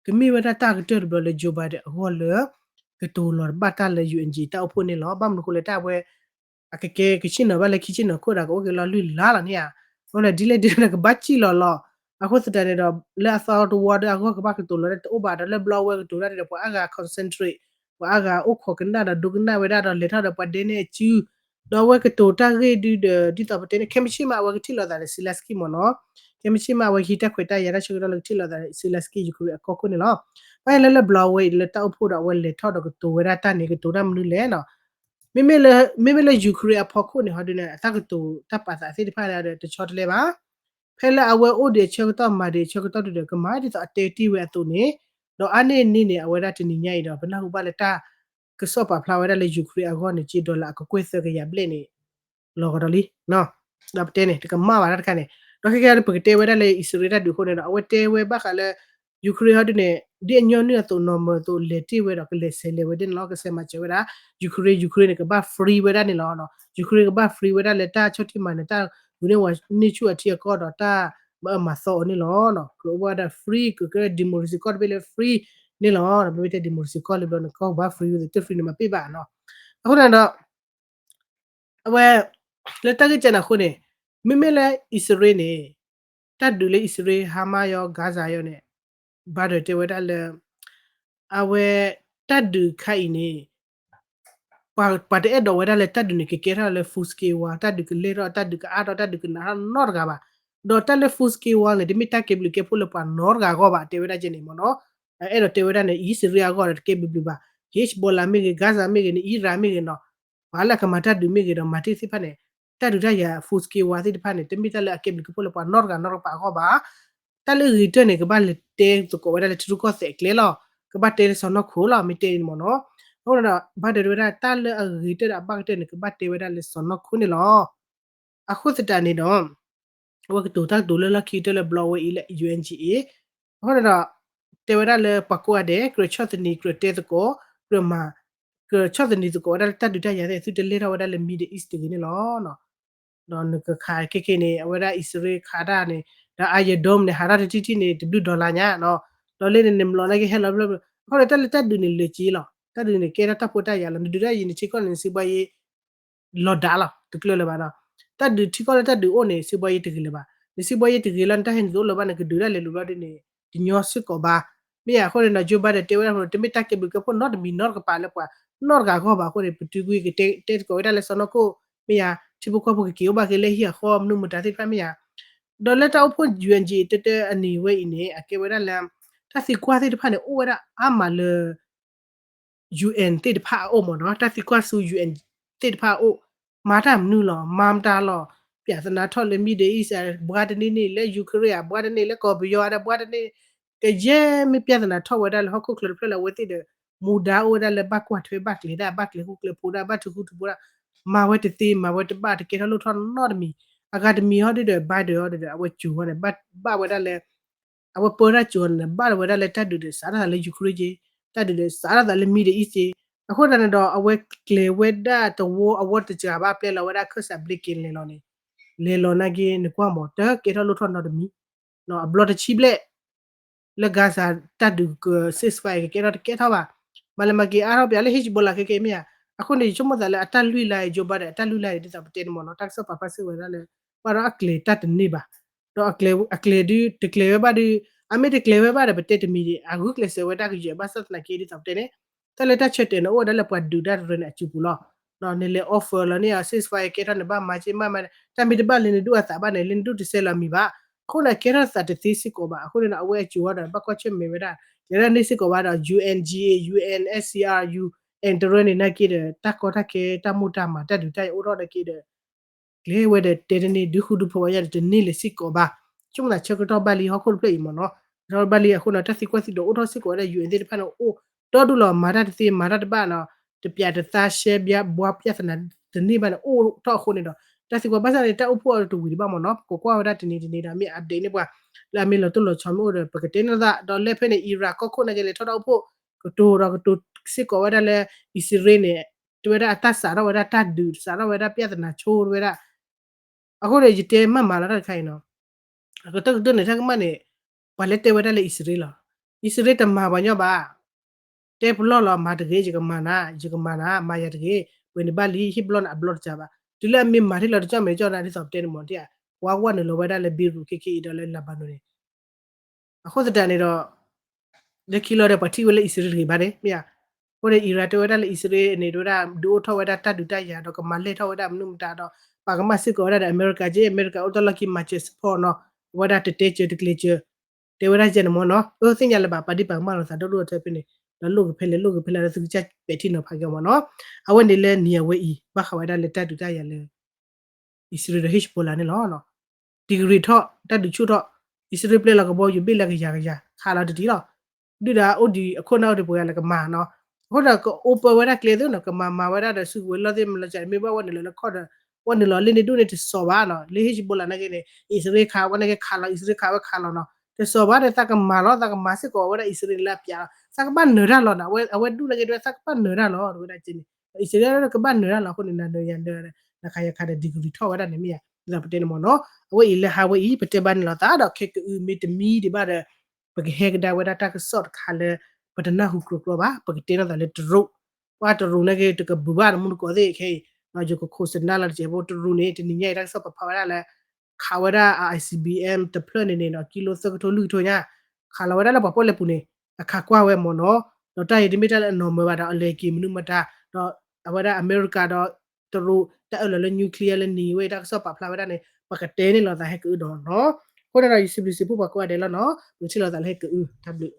ကမ့ၢ်ဝဲဒၣ်တၢ်ကတၢၢ်တဘျီလၢ Joe Biden အဂီၢ်လၢ ကတိၤလီၤဘၣ်တၢ်လၢ UNGA တၢ်အိၣ်ဖှိၣ်န့ၣ်လီၤ. ဘၣ်မနုၤအဃိလဲၣ် တၢ်အဝဲ အကကဲကဆ့ၣ်နီၤဘၣ်လၢခံဆ့ၣ်နီၤခိၣ်ဒီး ကအိၣ်က့ၤလီၤလွံၢ်လါလီၤန့ၣ်ဧါ. အဃိန့ၣ် ဒ်လဲၣ်ဒ်လဲၣ်ကဘၣ်စံၣ်လီၤလီၤ. အဃိသတးန့ၣ်ဒီး လၢအသီတဝီဒီးအဂီၢ်ကဘၣ်ကတိၤလီၤတၢ်တအိၣ်ဘၣ်ဒီး လၢဘျီဝဲကတိၤတၢ်န့ၣ်ဒီး ပှၤအါဂၤ concentrate ပှၤအါဂၤအိၣ်ခိးကနၣ်ဒီးဒိကနၣ်ဝဲဒၣ်ဒီးလဲၤထီၣ်ဒီးပှၤဒဲန့ၣ်အစု ဒီးအဝဲကတိၤတၢ်ဂ့ၢ်ဒုဒီး ဒ်သိးပတဲန့ၣ် ခဲမုၢ်ဆ့ၣ်မးအဝဲကထံၣ်လိာ်သးဒီး Zelensky မ့ၢ်နီၤ. ခဲမုၢ်ဆ့ၣ်မးအဝဲဟံးတၢ်ခွဲးတၢ်ယာ်တၢ်ဆၢကတီၢ်လၢကထံၣ်လိာ်သးဒီး Zelensky Ukraine အကီၢ်ခိၣ်န့ၣ်လီၤ. ဘၣ်လၢလၢဘျီဝဲအံၤလၢတၢ်အိၣ်ဖှိၣ်ဒီးအဝဲလဲၤထီၣ်ဒီးကတိၤဝဲဒၣ်တၢ်န့ၣ် ကတိၤတၢ်မနုၤလဲၣ်နီၤ. မ့မ့ၢ်လၢ မ့မ့ၢ်လၢ Ukraine အဖီခိၣ်န့ၣ် ဟီဒုန့ၣ် အတၢ်ကတိၤတၢ်ပာ်သးသ့ၣ်တဖၣ်ဒီးတဆီတလဲဘၣ်. ဖဲလၢအဝဲအိၣ်ဒံးအဆၢကတီၢ်မၤဒံးအဆၢကတီၢ်ဒုဒီး ကမၤဒ်သိးအတဲတ့ၢ်ဝဲအသိးန့ၣ်, ဒီးအါန့ၢ်န့ၣ်န့ၣ် အဝဲဒၣ်တနံၤညါအံၤဒီး ပနၢ်ဟူဘၣ်လၢတၢ်ကစီၣ်ပာ်ဖျါဝဲဒၣ်လၢ Ukraine အဂီၢ်န့ၣ် က့ dollar အကကွဲၢ်သၢကယၤဘျဲၣ်န့ၣ် လီၤကဒီးလံ. ဒီးပတဲန့ၣ် တကမၣ်ဘၣ်တၢ်တခါန့ၣ်, ဒီးခဲကဲပကတဲဝဲဒၣ်လၢအံၣ်စရ့လးတၢ်ဒုးအဃိန့ၣ်ဒီး အဝဲတဲဝဲဘၣ်ဃးလၢ Ukraine ဟီဒုန့ၣ် ဒ်အညီနုၢ်အသိး normal အသိး လဲၤတ့ၢ်ဝဲဒီးကလဲၤဆဲးလဲၤဝဲဒၣ်န့ၣ်လီၤ. ကဆဲးမၤစၢၤဝဲဒၣ် Ukraine, Ukraine န့ၣ် ကဘၣ် free ဝဲဒၣ်န့ၣ်လီၤ. Ukraine ကဘၣ် free ဝဲဒၣ်လၢတၢ်ဆီၣ်တံၢ်မၤနၢၤ တၢ်ဂုာ်န့ၢ်ဝဲန့ၢ်ဆူၣ်အထံအကီၢ်ဒီးတၢ်မၤအၢမၤသီအီၤန့ၣ်လီၤ. ကြၢးအိၣ်ဝဲဒၣ် free ကြၢးကဲ democracy ကီၢ်တဘ့ၣ်လၢ free န့ၣ်လီၤ. ပမ့ၢ်တဲ democracy ကီၢ်လၢဘျီန့ၣ် ကီၢ်ကဘၣ် free ဝဲသ့ၣ် တ free န့ၣ်မၤပ့ၢ်ဘၣ်နီၤ. အဃိန့ၣ်ဒီး အဝဲ လၢတၢ်ဂ့ၢ်ကဲန့ၣ်အဃိန့ၣ် မ့မ့ၢ်လၢအံၣ်စရ့လးန့ၣ် တၢ်ဒုးလၢအံၣ်စရ့လး Hamas ယီၤ Gaza ယီၤန့ၣ် Biden တဲဝဲဒၣ်လၢ အဝဲ တၢ်ဒုးခါအံၤန့ၣ် ပှၤ ပှၤတအဲၣ်ဒိးဝဲဒၣ်လၢတၢ်ဒုးန့ၣ် ကကဲထီၣ်လၢ full scale war တၢ်ဒုးကလဲၢ်ထီၣ် တၢ်ဒုးကအါထီၣ် တၢ်ဒုးကနးထီၣ်နီတဂၤဘၣ်. ဒီးတၢ်လၢ full scale war န့ၣ် တမ့ၢ်တၢ်ကဲဘျုးကဲဖှိၣ်လၢပှၤနီတဂၤအဂီၢ်ဘၣ် တဲဝဲဒၣ်ကဲန့ၣ်မ့ၢ်နီၤ. အဲၣ်ဒိးတဲဝဲဒၣ်န့ၣ် အံၣ်စရ့လးအဂီၢ်ဒီးတကဲဘျုးဘျုးဘၣ်. Hezbollah မ့ၢ်ဂ့ၤ Gaza မ့ၢ်ဂ့ၤန့ၣ် Iran မ့ၢ်ဂ့ၤနီၤ ပှၤလၢအကမၤတၢ်ဒုးမ့ၢ်ဂ့ၤဒီး မၤတ့ၢ်သ့ၣ်တဖၣ်န့ၣ် တၢ်ဒုးတၢ်ယၤ full scale war သ့ၣ်တဖၣ်န့ၣ် တမ့ၢ်တၢ်လၢအကဲဘျုးကဲဖှိၣ်လၢပှၤနီတဂၤနီတကပၤအဂီၢ်ဘၣ်. တၢ်လၢအဂ့ၤကတၢၢ်န့ၣ် ကဘၣ်လဲၤတဲသကိးဝဲဒၣ်လၢထံရူၢ်ကီၢ်သဲးအကျဲလီၤ. ကဘၣ်တဲလၢစီၢ်နီၤခိၣ်လီၤ မ့ၢ်တဲန့ၣ်မ့ၢ်နီၤ. အဃိဒီး Biden တဲဝဲဒၣ် တၢ်လၢအဂ့ၤကတၢၢ်ဒီးအဘၣ်ကတၢၢ်န့ၣ် ကဘၣ်တဲဝဲဒၣ်လၢစီၢ်နီၤခိၣ်န့ၣ်လီၤ. အဃိသတးန့ၣ်ဒီး အဝဲကတိၤတၢ်ကတိၤလၢလီၢ်ခံကတၢၢ်လၢဘျီဝဲအံၤလၢ ယူအန်အ့ၣ် အဃိန့ၣ်ဒီး တဲဝဲဒၣ်လၢပှၤကိးဂၤဒဲး ကြၢးဆီၣ်သနံး ကြၢးတဲသကိး ကြၢးမၤ ကြၢးဆီၣ်သနံးသကိးဝဲဒၣ်လၢတၢ်ဒုးတၢ်ယၤသ့ၣ် သုတလဲၤထီၣ်ဝဲဒၣ်လၢ Middle East တဂ့ၤန့ၣ်လီၤ. ဒီးနကခးခဲက့ၤန့ၣ် အဝဲဒၣ်အံၣ်စရ့လးခးတၢ်န့ၣ် ဒီး Iron Dome န့ၣ် ဟးထီၣ်တထံၣ်ထံၣ်န့ၣ် တဘျုး dollar ညါနီၤ. ဒီးလၢန့ၣ် နမျိာ်နာ်က့ဟဲလီၤဘျီဘျီ အဃိန့ၣ် တၢ်လၢတၢ်ဒုးန့ၣ်လၢာ်က့လီၤ. တၢ်ဒုးန့ၣ် ကဲထီၣ်တၢ်ဖိတၢ်ယာ်လီၤ. နဒုးတၢ်ယံၤန့ၣ် ထံကီၢ်န့ၣ် နစံးဘှီယ့ လီၤဒၣ်လီၤ တကျၢၤလၢၤဘၣ်ဒီး တၢ်ဒုးထံကီၢ်လၢတၢ်ဒုးအိၣ်န့ၣ် စံးဘှီယ့တဂ့ၤလၢၤဘၣ်. နစံးဘှီယ့တဂ့ၤလီၤ နတၢ်ဟဲနုာ်တအိၣ်လၢၤဘၣ် နကဒုးဒၣ်လဲာ်လိၤဘျီဒ်န့ၣ် တညီစ့ၢ်ကီးဘၣ်. မ့ၢ်ယါအဃိန့ၣ်ဒီး Joe Biden တဲဝဲဒၣ်အဃိန့ၣ် တမ့ၢ်တၢ်ကဲဘျုးကဲဖှိၣ်နီတမံၤနီတကပၤလၢပှၤနီတဂၤအဂီၢ်ဘၣ်အဃိန့ၣ် ပတုာ်ကွံာ်ကတဲတဲသကိးဝဲဒၣ်လၢစီၢ်နီၤခိၣ် မ့ၢ်ယါ ထံဖိကီၢ်ဖိကက့ၤအိၣ်ဘၣ်က့ၤလၢဟံၣ်အဃီ မနုၤမတၤသ့ၣ်တဖၣ်မ့ၢ်ယါ ဒီးလၢတၢ်အိၣ်ဖှိၣ် ယူအန်အ့ၣ် တၢတၢအနံၤဝဲအံၤန့ၣ် အကဲဝဲဒၣ်လၢ တၢ်သံကွၢ်သ့ၣ်တဖၣ်န့ၣ် အိၣ်ဝဲဒၣ်အါမးလၢ ယူအန် သ့ၣ်တဖၣ်အအိၣ်မ့ၢ်နီၤ တၢ်သံကွၢ်ဆူ ယူအန် သ့ၣ်တဖၣ်အအိၣ် မၤတၢ်မနုၤလီၤ မၤမတၤလီၤ ပြဿနာထီၣ်လၢ Middle East ဘှါတန့ၢ်န့ၣ် လၢ Ukraine ဘှါတန့ၢ် လၢကီၢ်ပယီၤဒီးဘှါတန့ၢ် ကယဲၢ်မ့ၢ်ပြဿနာထီၣ်ဝဲဒၣ်လၢဟီၣ်ခိၣ်ချၢတဖျၢၣ်လၢအဝဲသ့ၣ်ဒီး မူဒါအိၣ်ဝဲဒၣ်လၢဘၣ်ကွၢ်ထွဲဘၣ်ကျဲၤတၢ် ဘၣ်ကျဲၤဃူကျဲၤဖိးတၢ် ဘၣ်ထုးဃူထုးဖိးတၢ် မၤဝဲတသ့ မၤဝဲတဘၣ် တကဲထီၣ်လိၣ်ထီၣ်နီတမံၤ အဂၤတမံၤဟီဒ်ဒီး Biden ဟီဒ်ဒီး အဝဲစိၤဟီန့ၣ် ဘၣ်ဘၣ်ဝဲဒၣ်လၢ အဝဲပၢတၢ်စိၤန့ၣ် ဘၣ်ဝဲဒၣ်လၢတၢ်ဒုးဒီး စးထီၣ်သးလၢ Ukraine က့ တၢ်ဒုးဒီး စးထီၣ်သးလၢ Middle East က့ အဃိသတးန့ၣ်ဒီး အဝဲကျဲၤဝဲဒၣ်တဝီအဝီတစှၤဘၣ် ပျဲလီၤဝဲဒၣ်ခၢၣ်စးဘျ့က့ၤလဲၤလီၤန့ၣ် လဲၤလီၤနာ်က့ နကွၢ်မး တကဲထီၣ်လိၣ်ထီၣ်နီတမံၤ အဘျီတဆံဘျဲၣ် လၢ Gaza တၢ်ဒုးက ceasefire ကကဲထီၣ်တကဲထီၣ်ဘၣ် မၤလဲၤမၤက့ၤအါထီၣ်ပျးလၢ Hezbollah ခဲကဲမ့ၢ်ဧါ အဃိန့ၣ် ယဆိကမိၣ်သးလၢအတၢ်လွံၢ်လါအံၤ Joe Biden အတၢ်လွံၢ်လါအံၤ ဒ်သိးပတဲန့ၣ်မ့ၢ်နီၤ တၢ်ကစီၣ်ပာ်ဖျါစ့ၢ်ကီးဝဲဒၣ်လၢ ဘၣ်ဒီးအကျဲၤတၢ်တန့ၢ်ဘၣ် ဒီးအကျဲၤ အကျဲၤဒုး တကျဲၤဝဲဘၣ်ဒီး အမ့ၢ်တကျဲၤဝဲဘၣ်ဒီး ပတဲတမံၤ အဂုာ်ကျဲးစၢးဝဲဒၣ်ကယဲၢ်ဘၣ်ဆၣ်သနာ်က့ ဒ်သိးပတဲန့ၣ် တၢ်လၢတၢ်ဆၢတဲာ်န့ၣ် အိၣ်ဝဲဒၣ်လၢပှၤဒုးတၢ်တရၢန့ၣ် အစုပူၤလီၤ. နလဲၤ offer လီၤန့ၢ်အီၤ ceasefire ကဲထီၣ်န့ၣ် ဘၣ်မၤက့မးမး တၢ်မ့ၢ်တဘၣ်လဲၤ နဒုးအသးဘၣ်န့ၣ် လၢနဒုးတစဲးလီၤမံၤဘၣ်. အဃိန့ၣ် ကဲထီၣ်သးတသ့စ့ၢ်ကီးဘၣ်. အဃိန့ၣ်ဒီး အဝဲအစုဝဲဒီး ဘၣ်ကွၢ်ဆၢၣ်မဲာ်ဝဲဒၣ် လဲၤဒၣ်န့ၢ်စ့ၢ်ကီးဘၣ်ဒီး ယူအန် ယူအန် ယူအန် အ့ၣ် ယူအန် တရၢန့ၣ် နာ်က့ဒီး တၢ်ကီတၢ်ခဲ တၢ်မိၢ်တၢ်မၤ တၢ်ဒုးတၢ်ယၤအိၣ်ထီၣ်နာ်က့ဒီး ကျဲဝဲဒီးတဲတန့ၢ် ဒုးဃူဒုးဖိးဝဲယၤဒီး တန့ၢ်လၢၤစ့ၢ်ကီးဘၣ်. ဆိကမိၣ်သးဆၢကတီၢ်ဘၣ်လံ ဟီၣ်ခိၣ်တဖျၢၣ်အံၤမ့ၢ်နီၤ ဘၣ်လံအဃိန့ၣ် တၢ်သံကွၢ်သံဒိးအိၣ်ထီၣ်စ့ၢ်ကီးဝဲဒၣ် ယူၣ်အ့ၣ်သ့ၣ်တဖၣ်န့ၣ် အိၣ်ဒီဒူၣ်လီၤ မၤတၢ်တသ့ မၤတၢ်တဘၣ်နီၤ တပျးတသးရှဲဘျါဘှါ ပြဿနာတန့ၢ်ဘၣ်န့ၣ် အိၣ်ထီၣ်အဃိန့ၣ်ဒီး တၢ်သံကွၢ်ဘၣ်ဆၣ်န့ၣ် တၢ်အိၣ်ဖှိၣ်အီၤတဝံၤတဘၣ်မ့ၢ်နီၤ ပကကွၢ်ဝဲဒၣ်တနံၤတနံၤဒီး မ့ၢ် update န့ၢ်ပှၤ လၢအမ့ၢ်လီၤတိၢ်လီၤဆီမ့ၢ်အိၣ်ဒီး ပကတဲန့ၢ်သး ဒီးလၢဖဲန့ၣ် Iran ကီၢ်ခိၣ်နာ်က့လဲၤထီၣ်တၢ်အိၣ်ဖှိၣ် ကတိၤဒီးကတိၤစ့ၢ်ကီးဝဲဒၣ်လၢ အံၣ်စရ့လးန့ၣ် တဲဝဲဒၣ်အတၢ်စးထီၣ်ဝဲဒၣ်တၢ်ဒုး စးထီၣ်ဝဲဒၣ် ပြဿနာ ဆိဝဲဒၣ် အဃိန့ၣ် ယတဲမၤမၤလီၤတၢ်တခါအံၤနီၤ ကတၢၢ်ကတၢၢ်န့ၣ် တၢ်ကမၣ်န့ၣ် ပှၤလဲၤတဲဝဲဒၣ်လၢအံၣ်စရ့လးလီၤ အံၣ်စရ့လးတမၤပှၤညီဘၣ် တဲပလီၢ်လီၤ မၤတဂ့ၤ ယကမၤနၤ ယကမၤနၤ မၤယၤတဂ့ၤ ပှဲၤန့ၣ်ဘၣ်လံ ဟ့ၣ်ပလီၢ်န့ၣ် အဘျီတကးဘၣ် တုၤလၢအမ့ၢ်မၤထံၣ်လီၤတကၠီၣ်မဲာ်ကၠီၣ်နၤ ဒ်သိးပတဲန့ၣ်မ့ၢ် တဲ ပှၤဝဲနုာ်လီၤဝဲဒၣ်လၢ Beirut ခဲခဲအံၤဒီးလၢ Lebanon န့ၣ် အဃိသတးန့ၣ်ဒီး လၢခံလီၤဒီး ပှၤထံၣ်ဝဲလၢအံၣ်စရ့လးတဂ့ၤဘၣ်န့ၣ် မ့ၢ်ဧါ အဃိန့ၣ် Iran တဲဝဲဒၣ်လၢအံၣ်စရ့လးန့ၣ် တဲဝဲဒၣ် ဒုးအိၣ်ထီၣ်ဝဲဒၣ်တၢ်ဒုးတၢ်ယၤဒီး ကမၤလဲၢ်ထီၣ်ဝဲဒၣ်မနုၤမတၤဒီး ပှၤကမၣ်စ့ၢ်ကီးဝဲဒၣ်ဒီး အမဲရကၤက့ အမဲရကၤအိၣ်တၢ်လီၢ်ခံ မၤစၢၤ support နီၤ အဝဲဒၣ်တတဲစၢၤတကျဲၤစၢၤ တဲဝဲဒၣ်ယဲန့ၣ်မ့ၢ်နီၤ အသ့ၣ်ညါလၢၤဘၣ် ပာ်ဒံးပာ်ကမၣ်လိာ်သးဒီဒူၣ်ဒီထၢဖဲန့ၣ် ဒီးလိၣ်က့ၤဖဲလဲၣ် လိၣ်က့ၤဖဲလဲၣ်ဒီး သုကစၢ်ပဲာ်ထံနီၤဖးက့ၤအီၤမ့ၢ်နီၤ အဝဲန့ၣ်လၢနံၤအဝဲအံၤ ဘၣ်ဃးဝဲဒၣ်လၢတၢ်ဒုးတၢ်ယၤလၢ အံၣ်စရ့လးဒီး Hezbollah န့ၣ်လီၤ. တံၢ်ကရံးထီၣ် တၢ်ဒုးဆူၣ်ထီၣ် အံၣ်စရ့လးပျဲလီၤကဘီယူၤဘ့ၣ်လၢကယၤကယၤ ခးလီၤတတံၢ်လီၤ. ဒုၣ်ဒါအိၣ်ဒံးအခိၣ်နၢ်အိၣ်ဒံးပှၤလၢကမၤနီၤ အဃိဒီး ကအိၣ်ပၢဝဲဒၣ်ကျဲသ့နီၤ ကမၤမၤဝဲဒၣ်ဒီး စုကဝဲၤလီၢ်သ့ၣ်မၤလီၤစၢ် မ့ၢ်ဘၣ်ဝဲနုာ်လီၤလၢခီၣ်ဒီး ဝဲနုာ်လီၤလၢန့ၣ်ဒူၣ်န့ၣ်တစီၤဘၣ်နီၤ လၢ Hezbollah နာ်က့န့ၣ် အံၣ်စရ့လးခး ဝဲနာ်က့ခးလီၤ အံၣ်စရ့လးခးဝဲခးလီၤနီၤ တစီၤဘၣ်ဒီး သးကမၤလီၤ သးကမၤစ့ၢ်ကီးဝဲဒၣ်အံၣ်စရ့လးလၢအပျးလီၤ သးကဘၣ်နၢၤတၢ်လီၤနီၤ အဝဲဒူၣ်နာ်က့တဲဝဲ သးကဘၣ်နၢၤတၢ်လီၤ တဲဝဲဒၣ်က့န့ၣ် အံၣ်စရ့လးကဘၣ်နၢၤတၢ်လီၤ အဃိန့ၣ် နၤနၢၤယၤနၢၤ နၤခးယၤခးဒီး တံၢ်ကရံး ထီၣ်ဝဲဒၣ်န့ၣ်မ့ၢ်ဧါ ဒ်သိးပတဲန့ၣ်မ့ၢ်နီၤ အဝဲအံၤလၢဟးဝဲအံၤ ပတဲဘၣ်န့ၣ်လီၤသးဒီး ခဲကအုမ့ၢ်တမံဒံးဘၣ်ဒီး ပကဟဲကဒါဝဲဒၣ်တၢ်ကစီၣ်တခါလၢ ပတနၢ်ဟူကြီကြီဘၣ် ပကတဲနီၢ်သးလၢတရူး ပှၤတရူးနာ်က့ တကဘုးဘၣ်တမူတကိးသ့ၣ်ခဲအံၤ ယကခိးစနၢလီၤတစဲးဖိ တရူးန့ၣ် တနံၤညါအံၤတၢ်ကစီၣ်ပာ်ဖျါဝဲဒၣ်လၢ ခးဝဲဒၣ် ICBM တဖျၢၣ်န့ၣ်န့ၣ်နီၤ ကံလိသၢကထိလွံၢ်ကထိညါ ခးလီၤဝဲဒၣ်လၢပှၤပီၣ်လဲၣ်ပူၤန့ၣ် အခးကွၢ်ဝဲမ့ၢ်နီၤ ဒီးတၢ်အံၤတမ့ၢ်တၢ်လၢအနီၢ်မၢဘၣ်ဒီး အလဲၤက့ၤမနုၤမတၤ ဒီးအဝဲဒၣ်အမဲရကၤဒီး တရူး တၢ်အၢၣ်လီၤလၢ nuclear လၢနံၤဝဲအံၤ တၢ်ကစီၣ်ပာ်ဖျါဝဲဒၣ်န့ၣ် ပကတဲန့ၢ်လိာ်သးဟဲကအုဒီးနီၤ အဃိန့ၣ်ဒီး ယစံးဘျုးစံးဖှိၣ်ပှၤကိးဂၤဒဲးလီၤနီၤ ပကထံၣ်လိာ်သးလၢဟဲကအု တၢ်ဘျုး